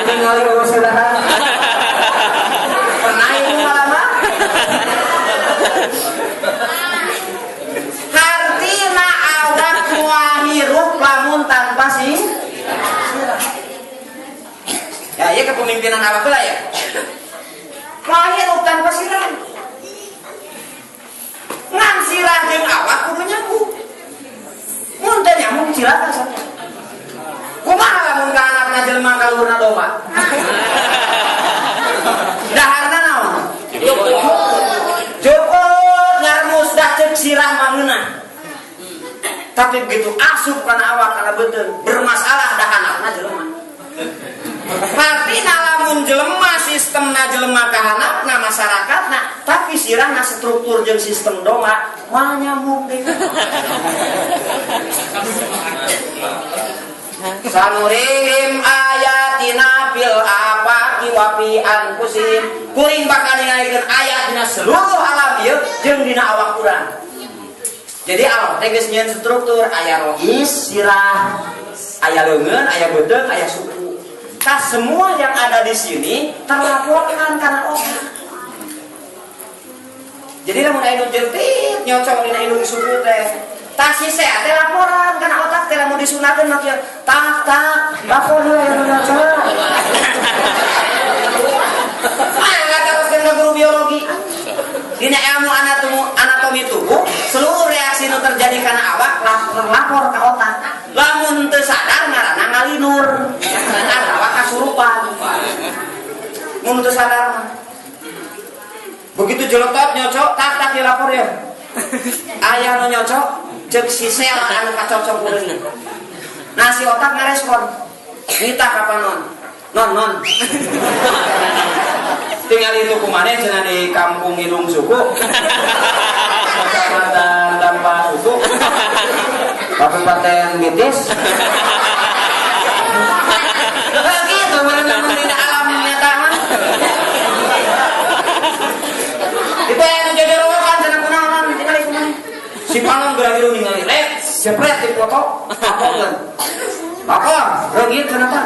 Ningali urus sirahan. Pernah ibu ngalama? Hartina awak moal hirup lamun tanpa sirah. Ya, ieu kepemimpinan awak heula ya. Moal hirup tanpa sirah. Ngan sirah jeung awak kudu nyambung. Mun teu nyambung cilaka sampean. Kumaha lamun ka anakna jelema ka luhurna domba? Daharna naon? Jukut ngarmus dah ceuk sirah mangeunah. Tapi begitu asup kana awak kana beuteung bermasalah dah anakna jelema. Artina lamun jelema sistemna jelema ka handapna masyarakatna, tapi sirahna struktur jeung sistem domba moal nyambung deui. Sanurihim ayatina fil afaqi wa fi anfusihim. Kuring bakal ningalikeun ayat dina seluruh alam ieu jeung dina awak urang. Jadi Allah teh geus nyieun struktur aya rois, sirah, aya leungeun, aya beuteung, aya suku. Tah semua yang ada di sini terlaporkan karena otak. Jadi lamun aya nu jentit nyocong dina indung suku teh. Tah si sehat teh laporan karena otak teh lamun disunahkeun mah kieu. Tak tak lapor heula anu nyocong. Mangga teruskeun ka guru biologi. Dina ilmu anatomi tubuh, seluruh reaksi nu terjadi kana awak terlapor ka otak. Lamun teu sadar ngaranna ngalinur atawa kasurupan. Mun teu sadar mah. Begitu jeletot nyocok, tak dilapor ya. Ayah nu nyocok, cek si sel anu kacocok kuring. Nah si otak ngarespon. Nita ka panon. Non. Tinggal itu kumane cenah di kampung Ilung Suku. Kecamatan tanpa suku. Kabupaten Bitis. Begitu bener-bener di alam nyata mah. Itu yang jojorowokan cenah kunaon tinggal kumaha. Si panon geura hirup ningali rek, jepret dipoto, laporkeun. Lapor, reungit cenah tah.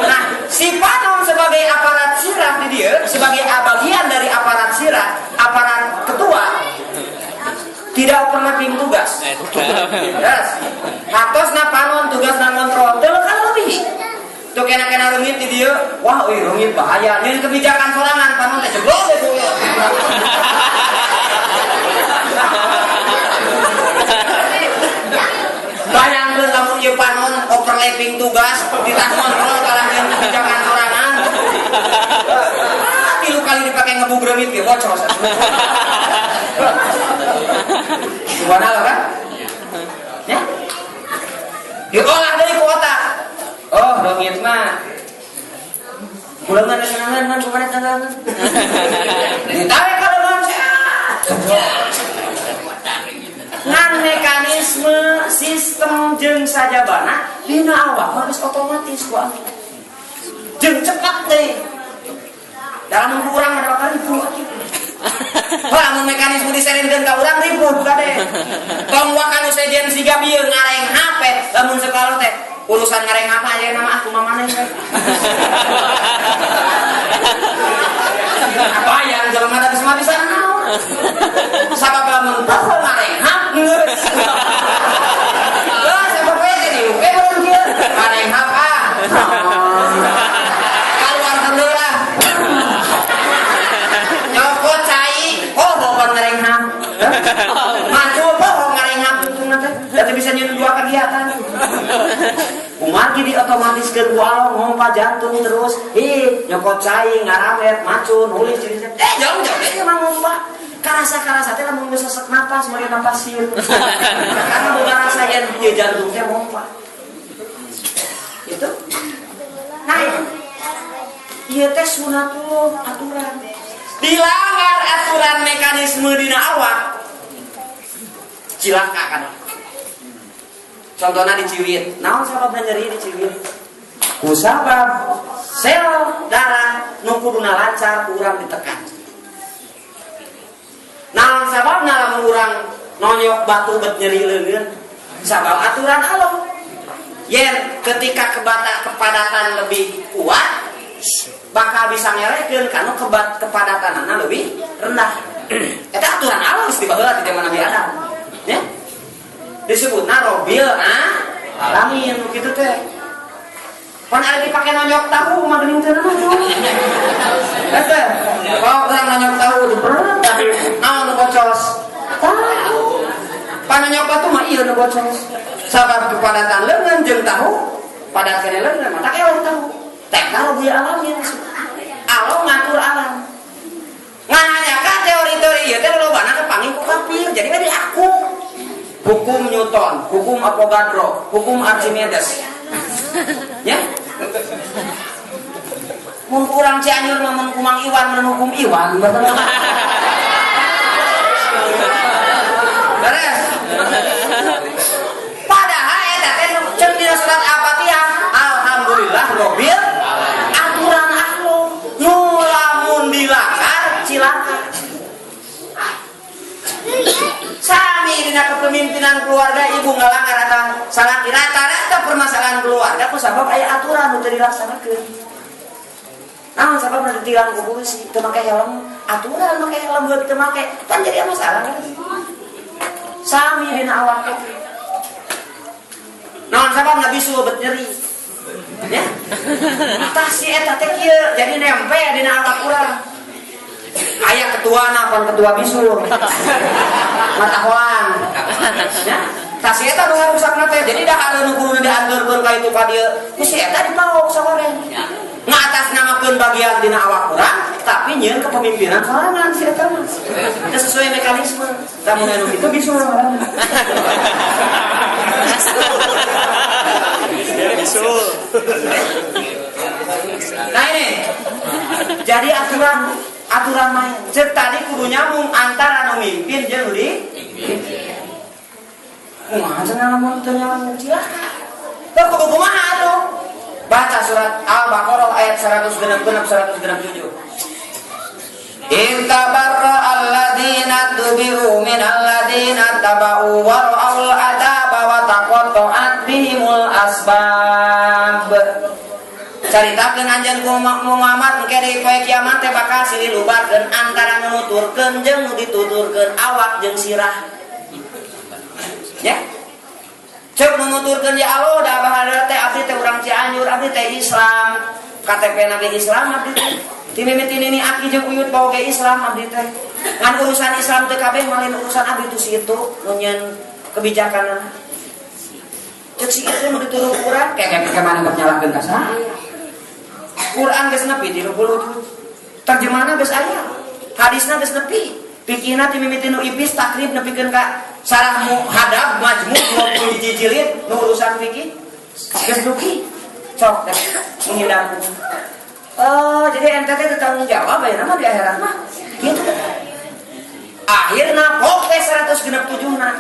Nah, si panon sebagai aparat sirah di dia, sebagai bagian dari aparat sirah, aparat ketua, tidak overlapping tugas. Yes. Hatosna panon tugasna ngontrol, teu kan lebih. Tuh kena-kena reungit di dia, wah euy reungit bahaya. Nyeun kebijakan sorangan panon teh jeblok we tuh. Bayangkeun lamun ieu panon overlapping tugas, ditah ngontrol kalah nyeun kebijakan sorangan. Tilu kali dipake ngebug reungit ge bocor. Subhanallah kan? Ya. Diolah dari ku otak. Oh, reungit mah. Kulengan senangan man kumaha tangan. Ditarik ka leungeun. Ngan mekanisme sistem jeung sajabana dina awak mah geus otomatis ku anu. Jeung cepat teh. Dalam urang mah bakal ribu. Wah, lamun mekanisme diserinkeun ka urang ribu kade. Tong waka nu sejen siga bieu ngareng HP, lamun sekalo teh urusan ngareng apa aya nama aku mamane we. Apa yang jelema teh semua bisa naon. Sabab lamun poho ngareng HP geus. Lah sabab we teh diuke urang kieu ngareng HP ah. Kaluar heula. Nyokot cai, poho ngareng HP. Macul poho ngareng HP untungna teh. Da teu bisa nyeun dua kegiatan. Kumargi diotomatiskeun ku Allah ngompa jantung terus. Ih, nyokot cai, ngaramet, macul, nulis cerita. Jauh-jauh teh mah ngompa. Karasa-karasa teh lamun geus sesek napas, meuli napas sieun. Karena boga rasa yen ieu jantung teh ngompa. Itu. Nah, ieu teh sunatullah aturan. Dilanggar aturan mekanisme dina awak, cilaka kan. Contohnya diciwit, naon sababna nyeri diciwit? Ku sabab sel darah nu kuduna lancar ku urang ditekan. Naon sababna lamun urang nonyok batu bet nyeri leungeun? Sabab aturan Allah. Yen ketika kepadatan lebih kuat, bakal bisa ngerekeun kana kepadatanana lebih rendah. Eta aturan Allah geus dibaheula ti zaman Nabi Adam. Ya. Disebutna robil alamin kitu teh. Pan ari dipake nonyok tahu mah geuning teu naon. Eta kalau urang nonyok tahu diperet naon nu bocos? Tahu. Pan nonyok batu mah ieu nu bocos. Sabab kepadatan leungeun jeung tahu, padat keneh leungeun mah tak eleh tahu. Teknologi robil alamin. Allah ngatur alam. Ngan hanya teori-teori ieu teh lolobana kepanggih ku kafir, jadi mah diaku. Hukum Newton, hukum Avogadro, hukum Archimedes. Ya? Mun urang Cianjur mah mun kumang Iwan mun hukum Iwan. Beres. Padahal eta teh ceuk dina surat Al-Fatihah, alhamdulillah robil aturan Allah. Nu lamun dilanggar cilaka. Sami dina kepemimpinan keluarga ibu ngalanggar atau salaki rata-rata permasalahan keluarga ku sabab aya aturan nu teu dilaksanakeun. Naon sababna ditilang ku polisi teu make helm, aturan make helm geus teu make, pan jadi masalah kan. Sami dina awak teh. Naon sababna bisu bet nyeri. Ya. Tah si eta teh kieu jadi nempe dina awak urang. Aya ketua na pan ketua bisul. Mata hoang. Ya. Tah si eta nu ngarusakna teh. Jadi dah nu kudu diaturkeun ka itu ka dieu. Ku si eta dipaok sawareh. Ngatasnamakeun nganuturkeun bagian dina awak urang tapi nyieun kepemimpinan sorangan si eta mah. Teu sesuai mekanisme. Lamun anu kitu bisul ngaranna. Bisul. Nah ini. Jadi aturan main. Cek tadi kudu nyambung antara nu mimpin jeung nu dipimpin. Kumaha cenah lamun teu nyambung cilaka. Teu kudu kumaha atuh? Baca surat Al-Baqarah ayat 166 167. Intabarra alladziina tubi'u min alladziina taba'u wa ra'al adzaba wa taqatta'at bihimul asbab. Caritakeun anjeun ku Muhammad engke deui poe kiamat teh bakal silih lubarkeun antara nu nuturkeun jeung nu dituturkeun awak jeung sirah. Ya. Cek nu nuturkeun ya Allah da baheula teh abdi teh urang Cianjur, abdi teh Islam. KTP na ge Islam abdi teh. Ti mimiti nini aki jeung uyut bawa ge Islam abdi teh. Ngan urusan Islam teh kabeh malin urusan abdi tu si itu nu nyieun kebijakanna. Cek si itu nu dituduh urang kayak mana nyalahkeun ka saha. Quran geus nepi 30 juz. Terjemahna geus aya. Hadisna geus nepi. Fikihna ti mimiti nu ipis takrib nepikeun ka sarah muhadab majmu 20 jilid nu urusan fikih. Geus duki. Sok deh menghindar. Oh, jadi ente teh tanggung jawab ayeuna mah di akhirat mah. Gitu. Akhirna poe 167 na.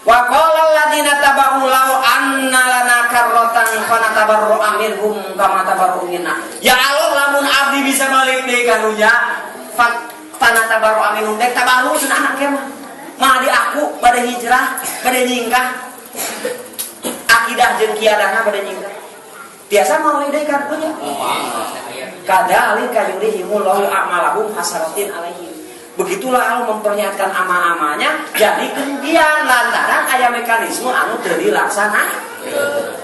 Wa qala alladziina taba'u law anna lana karratan fanatabarra'a minhum kama tabarra'u minna. Ya Allah lamun abdi bisa balik deui ka dunya fanatabarra'a minhum dek tabarru cenah anak mah. Mah di aku bade hijrah, bade nyingkah. Akidah jeung kiadahna bade nyingkah. Biasa mau deui ka dunya. Kadzalika yurihimullahu a'malahum hasaratin alaihim. Begitulah Allah memperlihatkan amal-amalnya jadi kerugian lantaran aya mekanisme anu teu dilaksanakeun.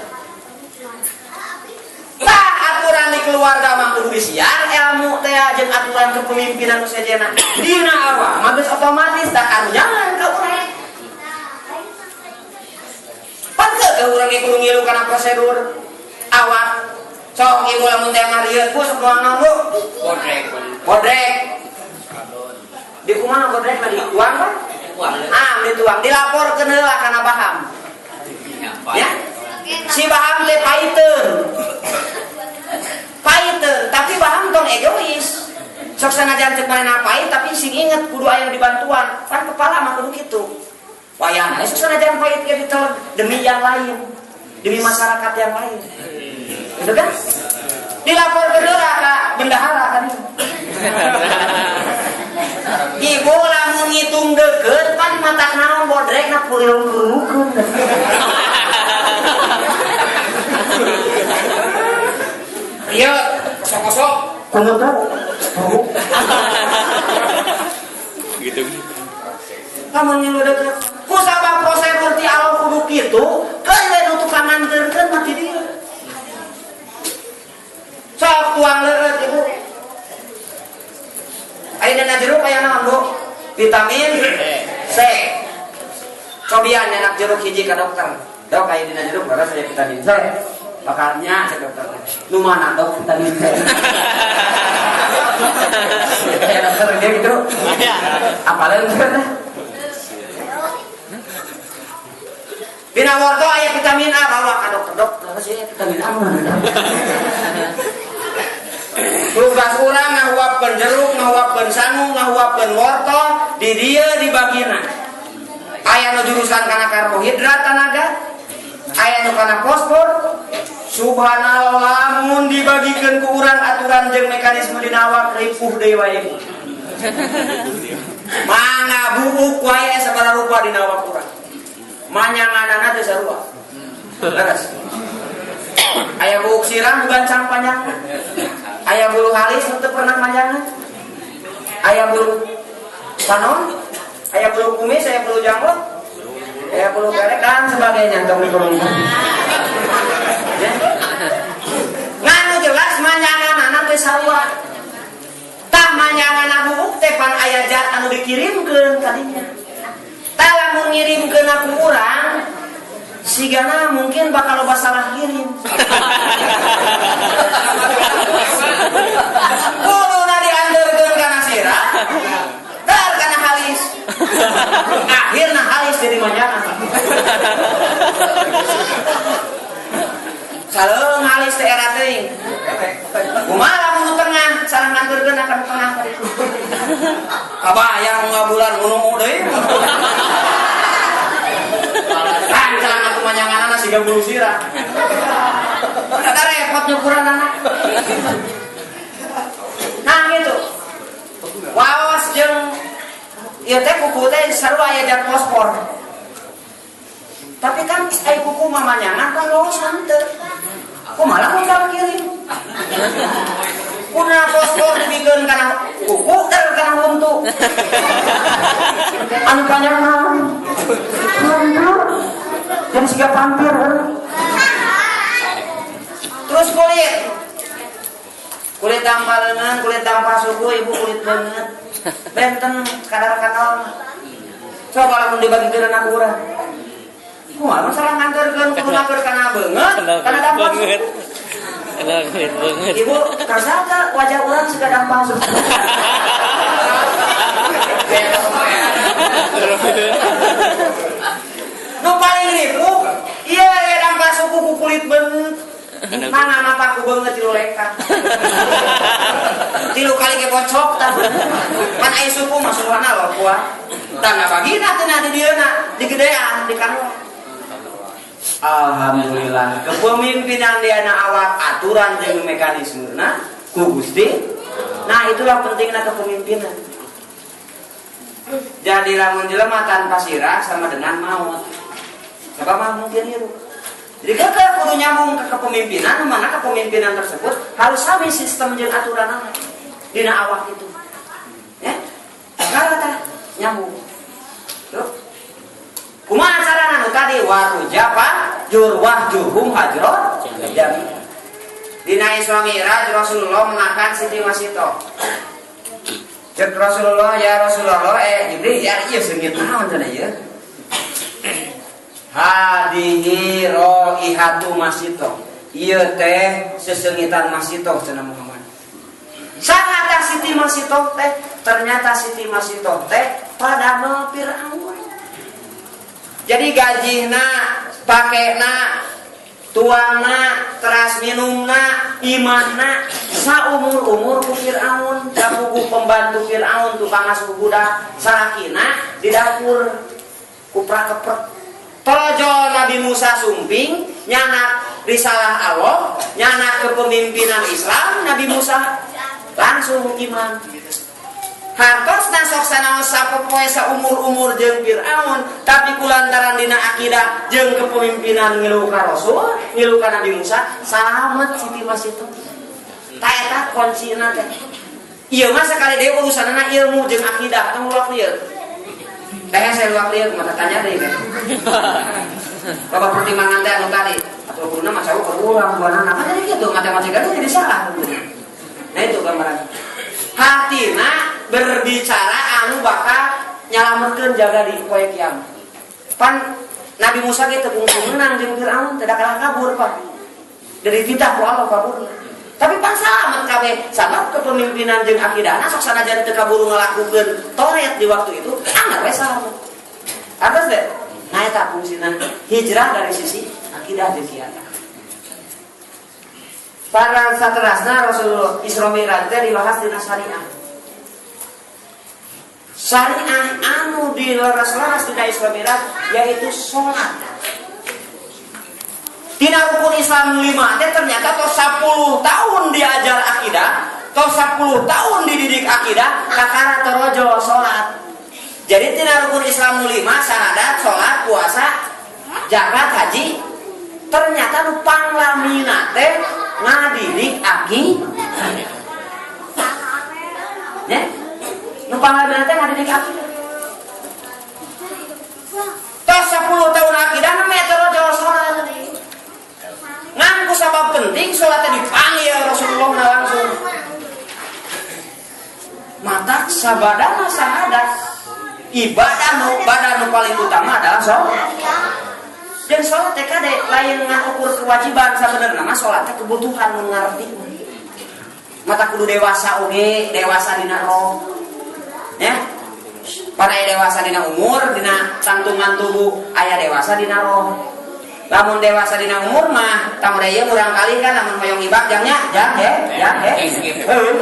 Tah aturan di keluarga mah kudu disiar ilmu teh jeung aturan kepemimpinan nu sejenna. Dina awak mah geus otomatis da karunyangan ka urang. Pan teu urang ge kudu ngilu kana prosedur awak. Sok ibu lamun teh ngarieut bu sok nuang naon bu? Bodrek. Bodrek. Di kumaha bodrek mah dituang kan? Ah, dituang. Dilaporkeun heula kana Baham. Ya. Si Baham teh paiteun. Paiteun, tapi Baham tong egois. Sok sanajan cek manehna pait tapi sing inget kudu aya nu dibantuan. Pan kepala mah kudu kitu. Wayahna sok sanajan pait ge diteleg demi yang lain, demi masyarakat yang lain. Gitu kan? Dilaporkeun heula ka bendahara kan. Ibu lamun ngitung deukeut pan matak naon bodrekna pulung-pulungkeun. Ieu kosok-kosok kumaha tuh? Gitu. Lamun ngilu deukeut ku sabab prosedur ti Allah kudu kitu, keun we nu tukang nganterkeun mah ti dieu. Sok tuang leureut ibu. Ayeuna jeruk aya naon Bu? Vitamin C. Cobian nyanak jeruk hiji ka dokter. Dok aya dina jeruk baras aya vitamin C. Bakalnya cek dokter. Nu mana dok vitamin C? Ya dokter dia gitu. Apaleun Dina wortel aya vitamin A bawa ka dokter. Dok, leres aya vitamin A mana? Tugas urang ngahuapkeun jeruk, ngahuapkeun sangu, ngahuapkeun wortel, di dieu dibagina. Aya nu jurusan kana karbohidrat tanaga, aya nu kana fosfor. Subhanallah lamun dibagikeun ku urang aturan jeung mekanisme dina awak ripuh deui wae. Mangga buuk wae sabaraha rupa dina awak urang. Manyanganana teh sarua. Leres. Aya buuk sirah bukan panjang. Aya bulu halis teu pernah manjangan. Aya bulu panon, aya bulu kumis, aya bulu janggut, aya bulu kerek dan sebagainya tong dikurung. Ngan nu jelas manjanganana teh sarua. Tah manjanganna buuk teh pan aya zat anu dikirimkeun kadinya. Tah lamun ngirimkeun ku urang sigana mungkin bakal loba salah kirim. Kuduna dianterkeun kana sirah. Dar kana halis. Akhirna halis jadi manjangan. Saleung halis teh era teuing. Kumaha lamun tengah sareng nganterkeun akan tengah tadi. Kabayang ngabulan ngono deui. Kan celana atuh manjanganana siga bulu sirah. Eta repot nyukuranana. Nah gitu. Waos jeung ieu teh kuku teh sarua aya jat fosfor. Tapi kan ai kuku mah manjangan kan lolos henteu. Kumaha lamun ka kirim? Kuna fosfor dibikeun kana kuku dan kana huntu. Anu panjangan. Jadi siga pampir. Terus kulit. Kulit tanpa lengan, kulit tanpa suku, ibu kulit banget. Benten kadar kanal. Coba lamun dibagikeun anak urang. Kumaha masalah nganterkeun kudu ngatur kana beungeut, kana dampak suku. Kulit beungeut. Ibu, karsa teh wajah urang siga dampak suku. Nu paling ripuh, ieu aya dampak suku ku kulit beungeut. Mana mapa ku beungeut tilu leka. Tilu kali ge bocok tah. Pan aya suku mah suruhna lor kuat. Tah ngabagina teh na di dieuna, digedean di kanwa. Alhamdulillah, kepemimpinan diana awak aturan jeung mekanismena ku Gusti. Nah, itulah pentingnya kepemimpinan. Jadi lamun jelema tanpa sirah sama dengan maut. Sebab mah mungkin hirup. Jadi kekeh kudu nyambung ke kepemimpinan, mana kepemimpinan tersebut harus sami sistem jeung aturanana dina awak itu. Ya. Kalau tah nyambung. Tuh. Kumaha carana nu tadi warujapa jurwah juhum hajro jami. Dina Isra Mi'raj Rasulullah mengakan Siti Masito. Cek Rasulullah, ya Rasulullah, Jibril, ya ieu seungit naon cenah ieu? Hadihi roihatu masito. Ieu teh sesengitan masito cenah Muhammad. Saha tah Siti Masito teh? Ternyata Siti Masito teh padamel Fir'aun. Jadi gajihna, pakena, tuangna, teras minumna, imahna, saumur-umur ku Fir'aun, dapugu pembantu Fir'aun tukang asuh budak, salakina di dapur kuprak keprek. Torojo Nabi Musa sumping, nyanak risalah Allah, nyanak kepemimpinan Islam, Nabi Musa langsung iman. Hartosna sok sanaos sapopoe saumur-umur jeung Fir'aun, tapi kulantaran dina akidah jeung kepemimpinan ngilu ka Rasul, ngilu ka Nabi Musa, salamet Siti Masito. Ta eta kuncina teh. Ieu mah sakali deui urusanana ilmu jeung akidah, tong luak lieur. Teh saya luak lieur mata tanya deui teh. Bapak pertimbangan teh anu tadi, atuh guruna mah cawuk berulang buanana. Kan jadi kitu matematika teh jadi salah. Nah itu gambaran. Hatina berbicara anu bakal nyalametkeun jaga di poe kiamat. Pan Nabi Musa ge teu kungsu meunang jeung Firaun, teu kalah kabur pan. Dari titah ku Allah kaburna. Tapi pan salamet kabeh sabab kepemimpinan jeung akidahna sok sanajan teu kaburu ngalakukeun toret di waktu itu, anggar we salamet. Atas deh. Nah eta fungsina hijrah dari sisi akidah jeung kiamat. Para saterasna Rasulullah Isra Mi'raj teh dibahas dina syariah. Syariah anu dileres-leres dina Isra Mi'raj yaitu salat. Dina rukun Islam 5 teh ternyata tos 10 tahun diajar akidah, tos 10 tahun dididik akidah, kakara torojo salat. Jadi tina rukun Islam 5 syahadat, salat, puasa, zakat, haji, ternyata nu panglamina teh ngadidik akidah. Ya? Nu panglamina teh ngadidik akidah. Tos 10 tahun akidah mah torojo salat. Ngan ku sabab penting salatnya dipanggil Rasulullah langsung. Mata sabadana syahadat. Ibadah nu badan nu paling utama adalah salat. Dan salat teh kade lain ngan ukur kewajiban sabenerna mah salat teh kebutuhan mun ngarti. Mata kudu dewasa oge, dewasa dina roh. Ya. Pan aya dewasa dina umur, dina tangtungan tubuh, aya dewasa dina roh. Lamun dewasa dina umur mah, tamu ieu murang kali kan lamun hoyong ibak jangnya, jang he, jang he. Heuh.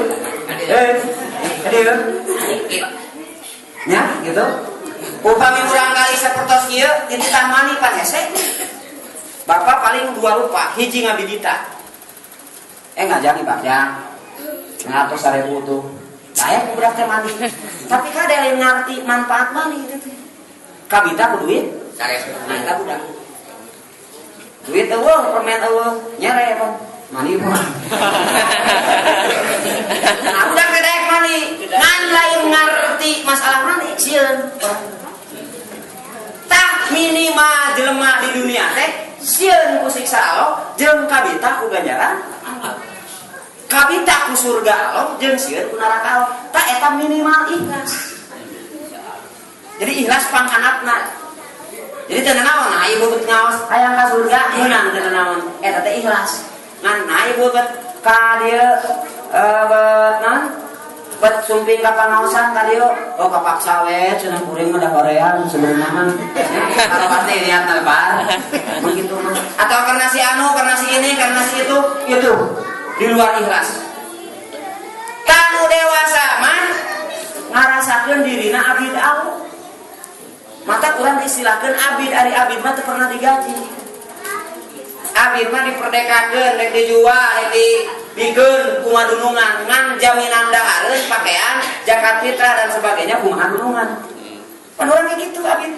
Ya, gitu. Upami murang kali sapertos ieu dititah mani pan hese. Bapak paling dua rupa, hiji ngabidita. Ngajang ibak jang. 100.000 tuh. Saya ku budak teh mandi. Tapi kada lain ngarti manfaat mandi itu teh. Kabita ku duit? 1.000. Nah, eta budak. Duit eueuh, permen eueuh, nyere pan. Mandi pun. Nah, budak teh daek mandi. Ngan lain ngarti masalah mandi sieun. Tah minimal jelema di dunia teh sieun ku siksa Allah jeung kabita ku ganjaran Allah. Kabita ku surga Allah jeung sieun ku neraka Allah. Tah eta minimal ikhlas. Jadi ikhlas panghanapna. Jadi teu naon nah ibu bet ngaos hayang ka surga meunang teu naon. Eta teh ikhlas. Ngan nah ibu bet ka dieu bet naon? Bet sumping ka pangaosan ka dieu, oh kapaksa we cenah kuring mah da hoream sebenarnya mah. Kalau pasti niat lebar. Begitu mah. Atau karena si anu, karena si ini, karena si itu, itu di luar ikhlas. Kanu dewasa mah ngarasakeun dirina abid Allah. Mata kurang diistilahkeun abid, ari abid mah teu pernah digaji. Abid mah diperdekakeun, rek dijual, rek dibikeun kumaha dunungan, ngan jaminan dahareun, pakaian, zakat fitrah dan sebagainya kumaha dunungan. Pan urang kayak gitu abid.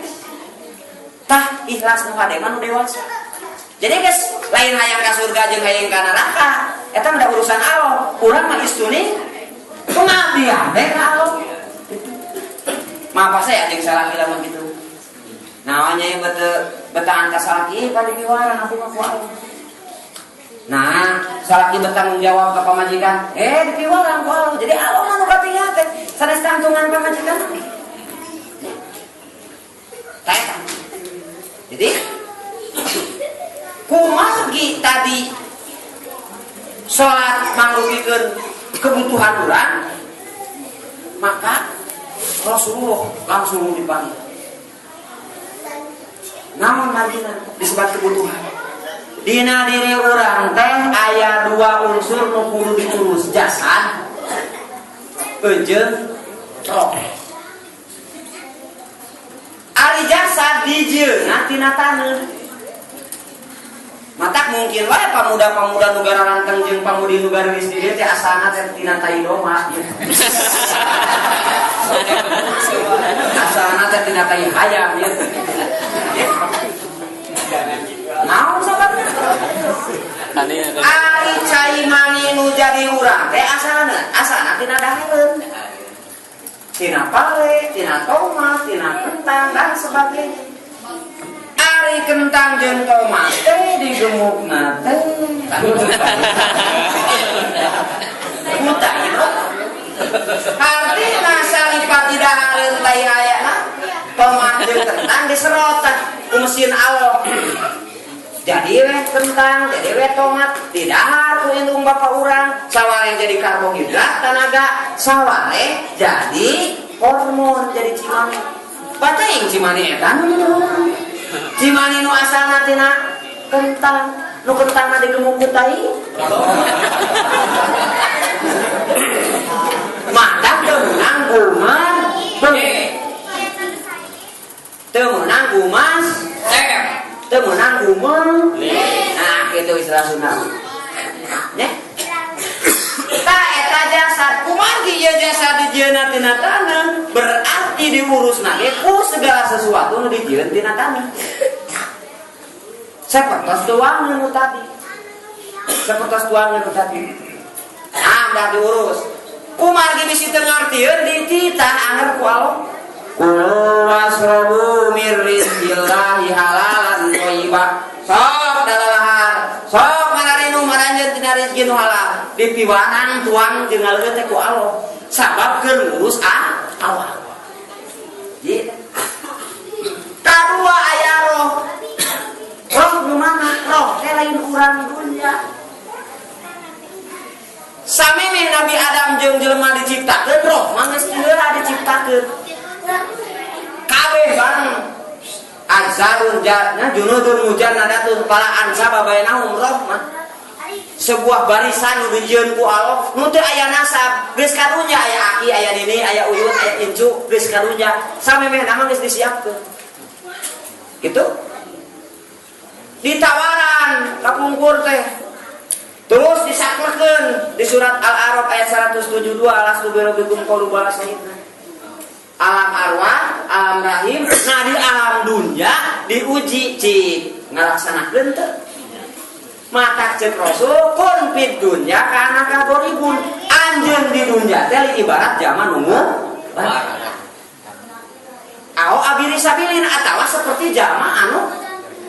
Tah ikhlas nu hade mah nu dewasa. Jadi guys, lain hayang ka surga jeung hayang ka neraka, eta mah urusan Allah. Urang mah istuni pengabdian we ka Allah. Maaf saya jeung salaki lamun kitu. Naonnya ieu betahan ka salaki paling diwarang aku mah ku Allah. Nah, salaki bertanggung jawab ka pamajikan, dipiwarang ku Allah. Jadi Allah mah nu katingal teh sanes tangtungan pamajikan. Tah eta. Jadi kumargi tadi salat mangrugikeun kebutuhan urang, maka Rasulullah langsung dipanggil. Namun margina disebut kebutuhan. Dina diri urang teh aya dua unsur nu kudu diurus, jasad jeung roh. Ari jasad dijieunna tina taneuh. Matak mungkin wae pamuda-pamuda nu gararanteng jeung pamudi nu gareulis di dieu teh asalna teh tina tai domba. Asalna teh tina tai hayam ieu. Naon sababna? Ari cai mani nu jadi urang teh asalna, asalna tina dahareun. Tina pale, tina tomat, tina kentang dan sebagainya. Ari kentang jeung tomat teh digemukna teh. Buta itu. Artina salipat di dahareun tai hayana tomat jeung kentang diserot ku mesin Allah. Jadi we kentang, jadi we tomat didahar ku indung bapak urang, sawale jadi karbohidrat tenaga, sawale jadi hormon jadi cimani. Pateuing cimani eta nu jadi urang. Cimani nu asalna tina kentang, nu kentangna digemuk ku tai. Mata teu meunang kuman, teu meunang kumas, teu meunang umum. Nah, kitu istilah Sunda. Nya. Tah eta jasad kumargi ieu jasad dijieunna tina taneuh, berarti diurusna ge ku segala sesuatu nu dijieun tina taneuh. Sapertos tuangan nu tadi. Sapertos tuangan nu tadi. Ah, dah diurus. Kumargi bisi teu ngartieun dititah anger ku Allah. Kulu wasrobu mir rizqillahi halalan thayyiba. Sok dalalahar, sok mararinu maranjeun tina rezeki nu halal. Dipiwarang tuang jeung ngaleueut teh ku Allah. Sabab keur ngurus awak. Jadi kadua aya roh. Roh nu mana? Roh teh lain urang dunya. Samemehna jeung jelema diciptakeun roh mah geus heula diciptakeun. Kabeh bareng azarun jannah junudun mujannadatun para ansaba bainahum rohmah. Sebuah barisan nu dijieun ku Allah nu teu aya nasab, geus karunya aya aki, aya nini, aya uyut, aya incu, geus karunya samemehna mah geus disiapkeun. Gitu. Ditawaran kapungkur teh. Terus disaklakeun di surat Al-A'raf ayat 172 alastu birabbikum qalu bala syahidna. Alam arwah, alam rahim, nah di alam dunia diuji cik ngalaksanakeun teu. Matak cek Rasul kun fid dunya kana kaboribun. Anjeun di dunya teh ibarat zaman nunggu Ao abiri sabilin atawa seperti jama anu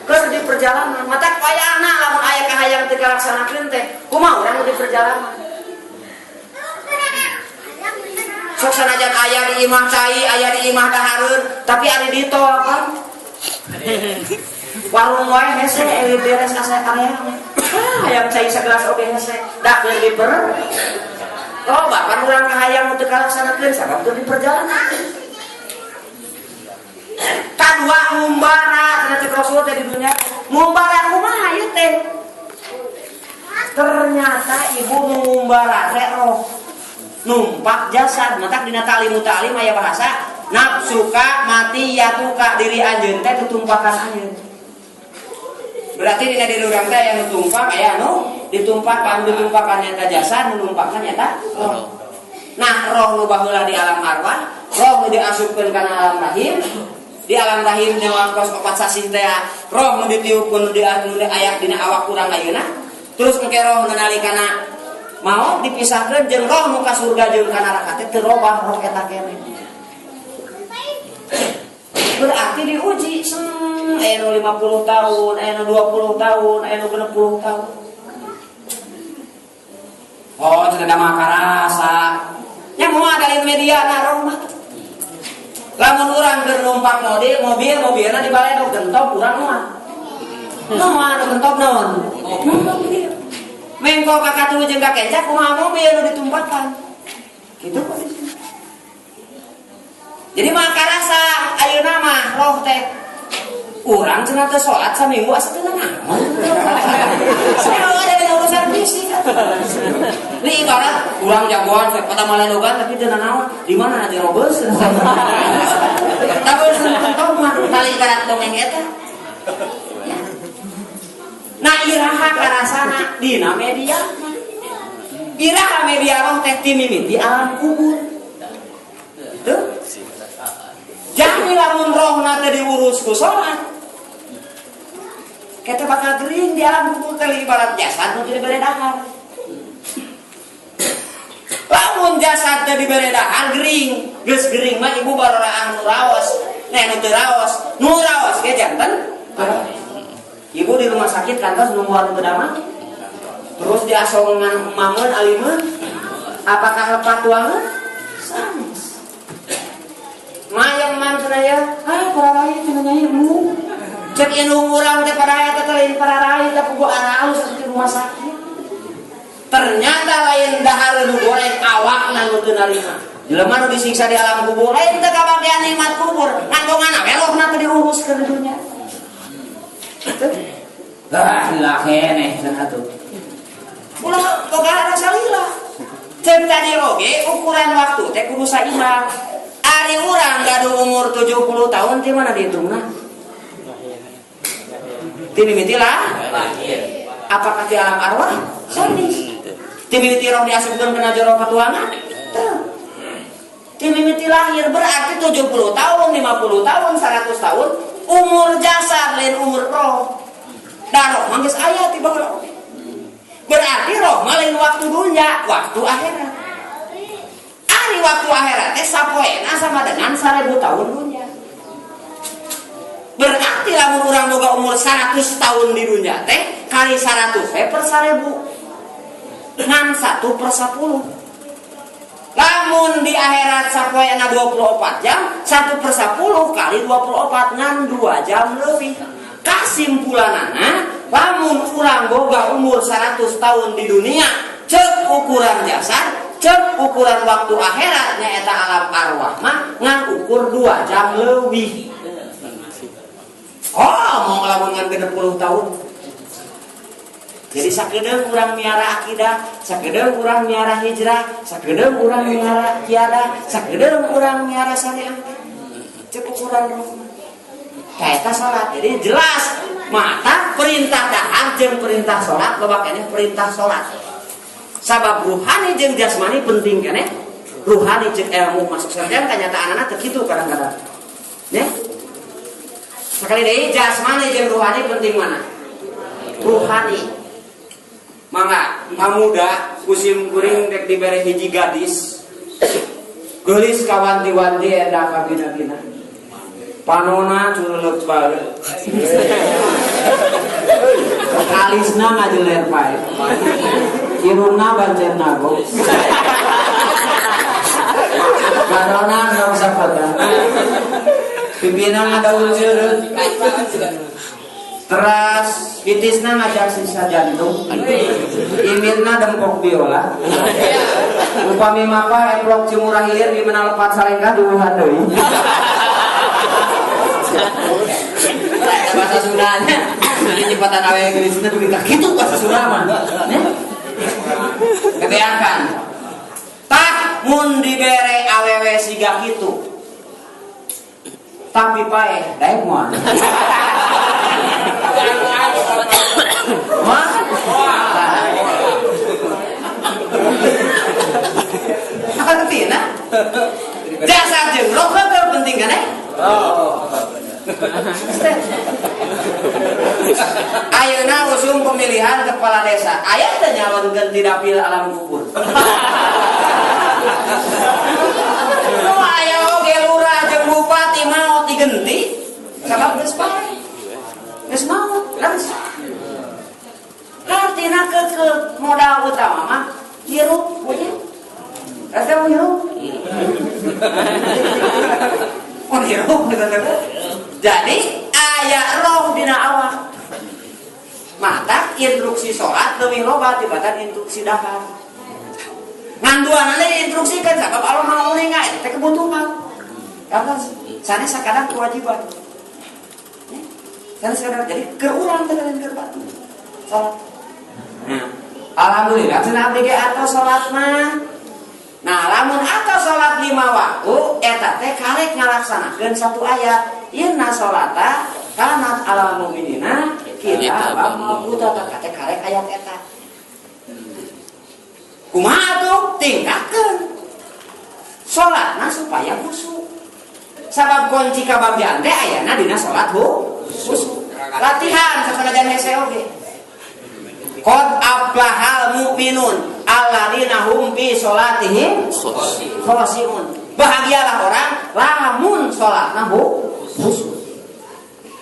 keur di perjalanan. Matak wayahna lamun aya kahayang teu kalaksanakeun teh kumaha urang di perjalanan. Sok sanajan aya di imah cai, aya di imah dahareun, tapi ari di tol kan. Warung wae hese eueuh beres ka area. Ah, hayang cai sagelas oge hese. Da keur di per. Loba kan urang kahayang teu kalaksanakeun sabab teu di perjalanan. Kadua ngumbara cenah cek Rasul teh di dunya. Ngumbara kumaha ieu teh? Ternyata ibu ngumbara teh roh. Numpak jasad, matak dina ta'limu ta'lim aya bahasa nafsuka mati yatuka diri anjeun teh tutumpakan anjeun. Berarti dina diri urang teh aya nu tumpak aya anu ditumpakan, ditumpakan nyata jasad, nu numpakan nyata roh. Nah, roh nu baheula di alam arwah, roh nu diasupkeun kana alam rahim. Di alam rahim nyawa kos 4 sasih teh roh nu ditiupkeun nu aya dina awak urang ayeuna. Terus engke roh nu nalikana mau dipisahkeun jeung roh nu ka surga jeung ka neraka teh teu robah roh eta keneh. Berarti diuji aya nu 50 tahun, aya nu 20 tahun, aya nu 60 tahun. Oh, cenah mah karasa. Nya moal dalil media na roh mah. Lamun urang keur numpak mobil, mobilna di baledog gentop urang mah. Moal nu gentop naon? Mobil. Mengko ka katuhu jeung ka kenca kumaha mobil nu ditumpakan. Kitu posisi. Jadi mah karasa ayeuna mah roh teh urang cenah teu salat saminggu asa teu naon. Saha ada dina urusan fisik. Li ibarat urang jagoan kota Maledogan tapi teu nanaon, di mana aja robes. Tapi tong mah tali ibarat dongeng eta. Nah iraha karasana dina media. Iraha media roh teh timimiti alam kubur. Gitu. Jami lamun rohna teh diurus ku salat. Kita bakal gering di alam kubur teh ibarat jasad nu teu dibere dahar. Lamun jasad teh dibere dahar gering, geus gering mah ibu baroraang nu raos. Nah nu teu raos, nu raos ge janten. Ibu di rumah sakit kantos nungguan teu damang. Terus diasongan mameun alimeun. Apakah lepat tuangeun? Sanes. Mayang man cenah ya, ah pararai cenah nya ibu. Cek indung urang teh pararai teh lain pararai teh puguh aralus di rumah sakit. Ternyata lain dahar nu goreng awakna nu teu narima. Jelema nu disiksa di alam kubur lain teu kabagean nikmat kubur, ngan bongana we rohna teu diurus ke dunya. Lah lah keneh cenah atuh. Ulah boga rasa lila. Cek tadi oge ukuran waktu teh kudu saimbang. Ari urang gaduh umur 70 tahun ti mana dihitungna? Ti mimiti lah lahir. Apakah di alam arwah? Sanes. Ti mimiti roh diasupkeun kana jero patuangan? Teu. Ti mimiti lahir berarti 70 tahun, 50 tahun, 100 tahun umur jasad lain umur roh. Da roh mah geus aya ti baheula oge. Berarti roh mah lain waktu dunya, waktu akhirat. Ari waktu akhirat teh sapoena sama dengan 1000 tahun dunia. Berarti lamun urang boga umur 100 tahun di dunia teh kali 100 we per 1000. Ngan 1/10. Lamun di akhirat sapoena 24 jam, 1/10 kali 24 ngan 2 jam leuwih. Kasimpulanana lamun urang boga umur 100 tahun di dunia cek ukuran jasad Cek ukuran waktu akhirat nyaeta alam arwah mah ngan ukur 2 jam leuwih. Oh, mau ngelamun ngan 60 tahun. Jadi sakedeung urang miara akidah, sakedeung urang miara hijrah, sakedeung urang miara kiadah, sakedeung urang miara syariah. Cek ukuran roh mah. Eta salat. Jadi jelas mata perintah dahar jeung perintah salat loba keneh perintah salat. Sabab ruhani jeung jasmani penting keneh. Ruhani jeung ilmu masuk surga kanyataanana teu kitu kadang-kadang. Nya? Sekali deui jasmani jeung ruhani penting mana? Ruhani. Mangga pamuda musim kuring rek dibere hiji gadis. Geulis kawanti-wanti endah kabina-bina. Panona culeuk bae. Kalisna ngajeler pae. Irungna bancer nagog. Garona nggak usah pada. Pipina ngadaul jeureut. Teras pitisna ngajak sisa jantung. Imirna dempok biola. Upami mapa emplok cimurah hilir di mana lepat salengkah duuhan deui. Bahasa Sundanya. Jadi nyipatan awewe geulisna dugi ka kitu bahasa Sunda mah. Kebeakan. Tah mun dibere awewe siga kitu. Tapi paeh daek moal. Mah? Artina jasad jeung roh heuh penting kan eh? Ayeuna usum pemilihan kepala desa. Aya teh nyalonkeun ti dapil alam kubur. Nu aya oge lurah jeung bupati maot digenti sabab geus paeh. Geus maot, langsung. Artina ke modal utama mah hirup punya. Rasa mau hirup? Mau hirup gitu. Jadi aya roh dina awak. Mata instruksi sholat leuwih loba tibatan instruksi dahar. Ngan duanana diinstruksikan sabab Allah mau nenga eta teh kebutuhan. Karena sanes sakadar kewajiban. Sanes sakadar jadi keur urang teh lain keur batur. Salat. Nah, alhamdulillah cenah abdi ge atos salat mah. Nah, lamun atos salat 5 waktu eta teh karek ngalaksanakeun satu ayat. Inna sholata kanat alal mu'minina kitaban mawquta teh karek ayat eta. Kumaha tuh tingkatkeun salatna supaya khusyuk. Sabab kunci kabagjaan teh ayana dina salat khusyuk. Latihan sanajan hese oge. Qad aflahal mu'minun alladzina hum fi sholatihim khashi'un. Bahagialah orang lamun salatna khusyuk.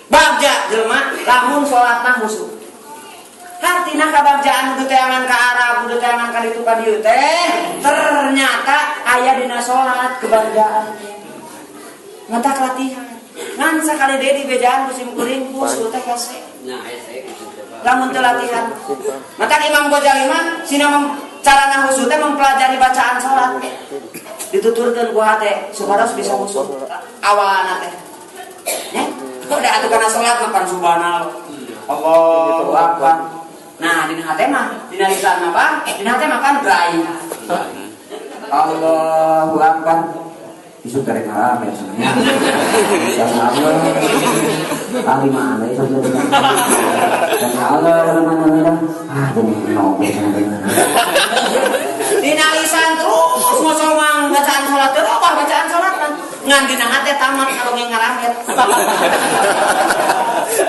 Bagja jelema lamun salatna khusyuk. Hartina kabagjaan kudu teangan ka Arab, kudu teangan ka ditu ka dieu teh, ternyata aya dina salat kebagjaan. Ngatak latihan. Ngan sakali deui dibejaan ku sim kuring khusyuk teh hese. Nah, hese gitu. Lamun teu latihan. Matak Imam Ghazali mah sina carana khusyuk teh mempelajari bacaan salat. Dituturkeun ku hate supados bisa khusyuk awalna teh. Nya, udah atuh kana salat mah pan subhanallah. Allahu akbar. Nah, dina hate mah, dina lisan mah Bang, dina hate mah kan dry. Allahu akbar. Isu terek haram ya sebenarnya. Ahli mana ya sebenarnya. Dan Allah mana ah jadi ngomong. Dina lisan terus ngosomang bacaan salat teu apa bacaan salat kan. Ngan dina hate tamat kalau ngaramet.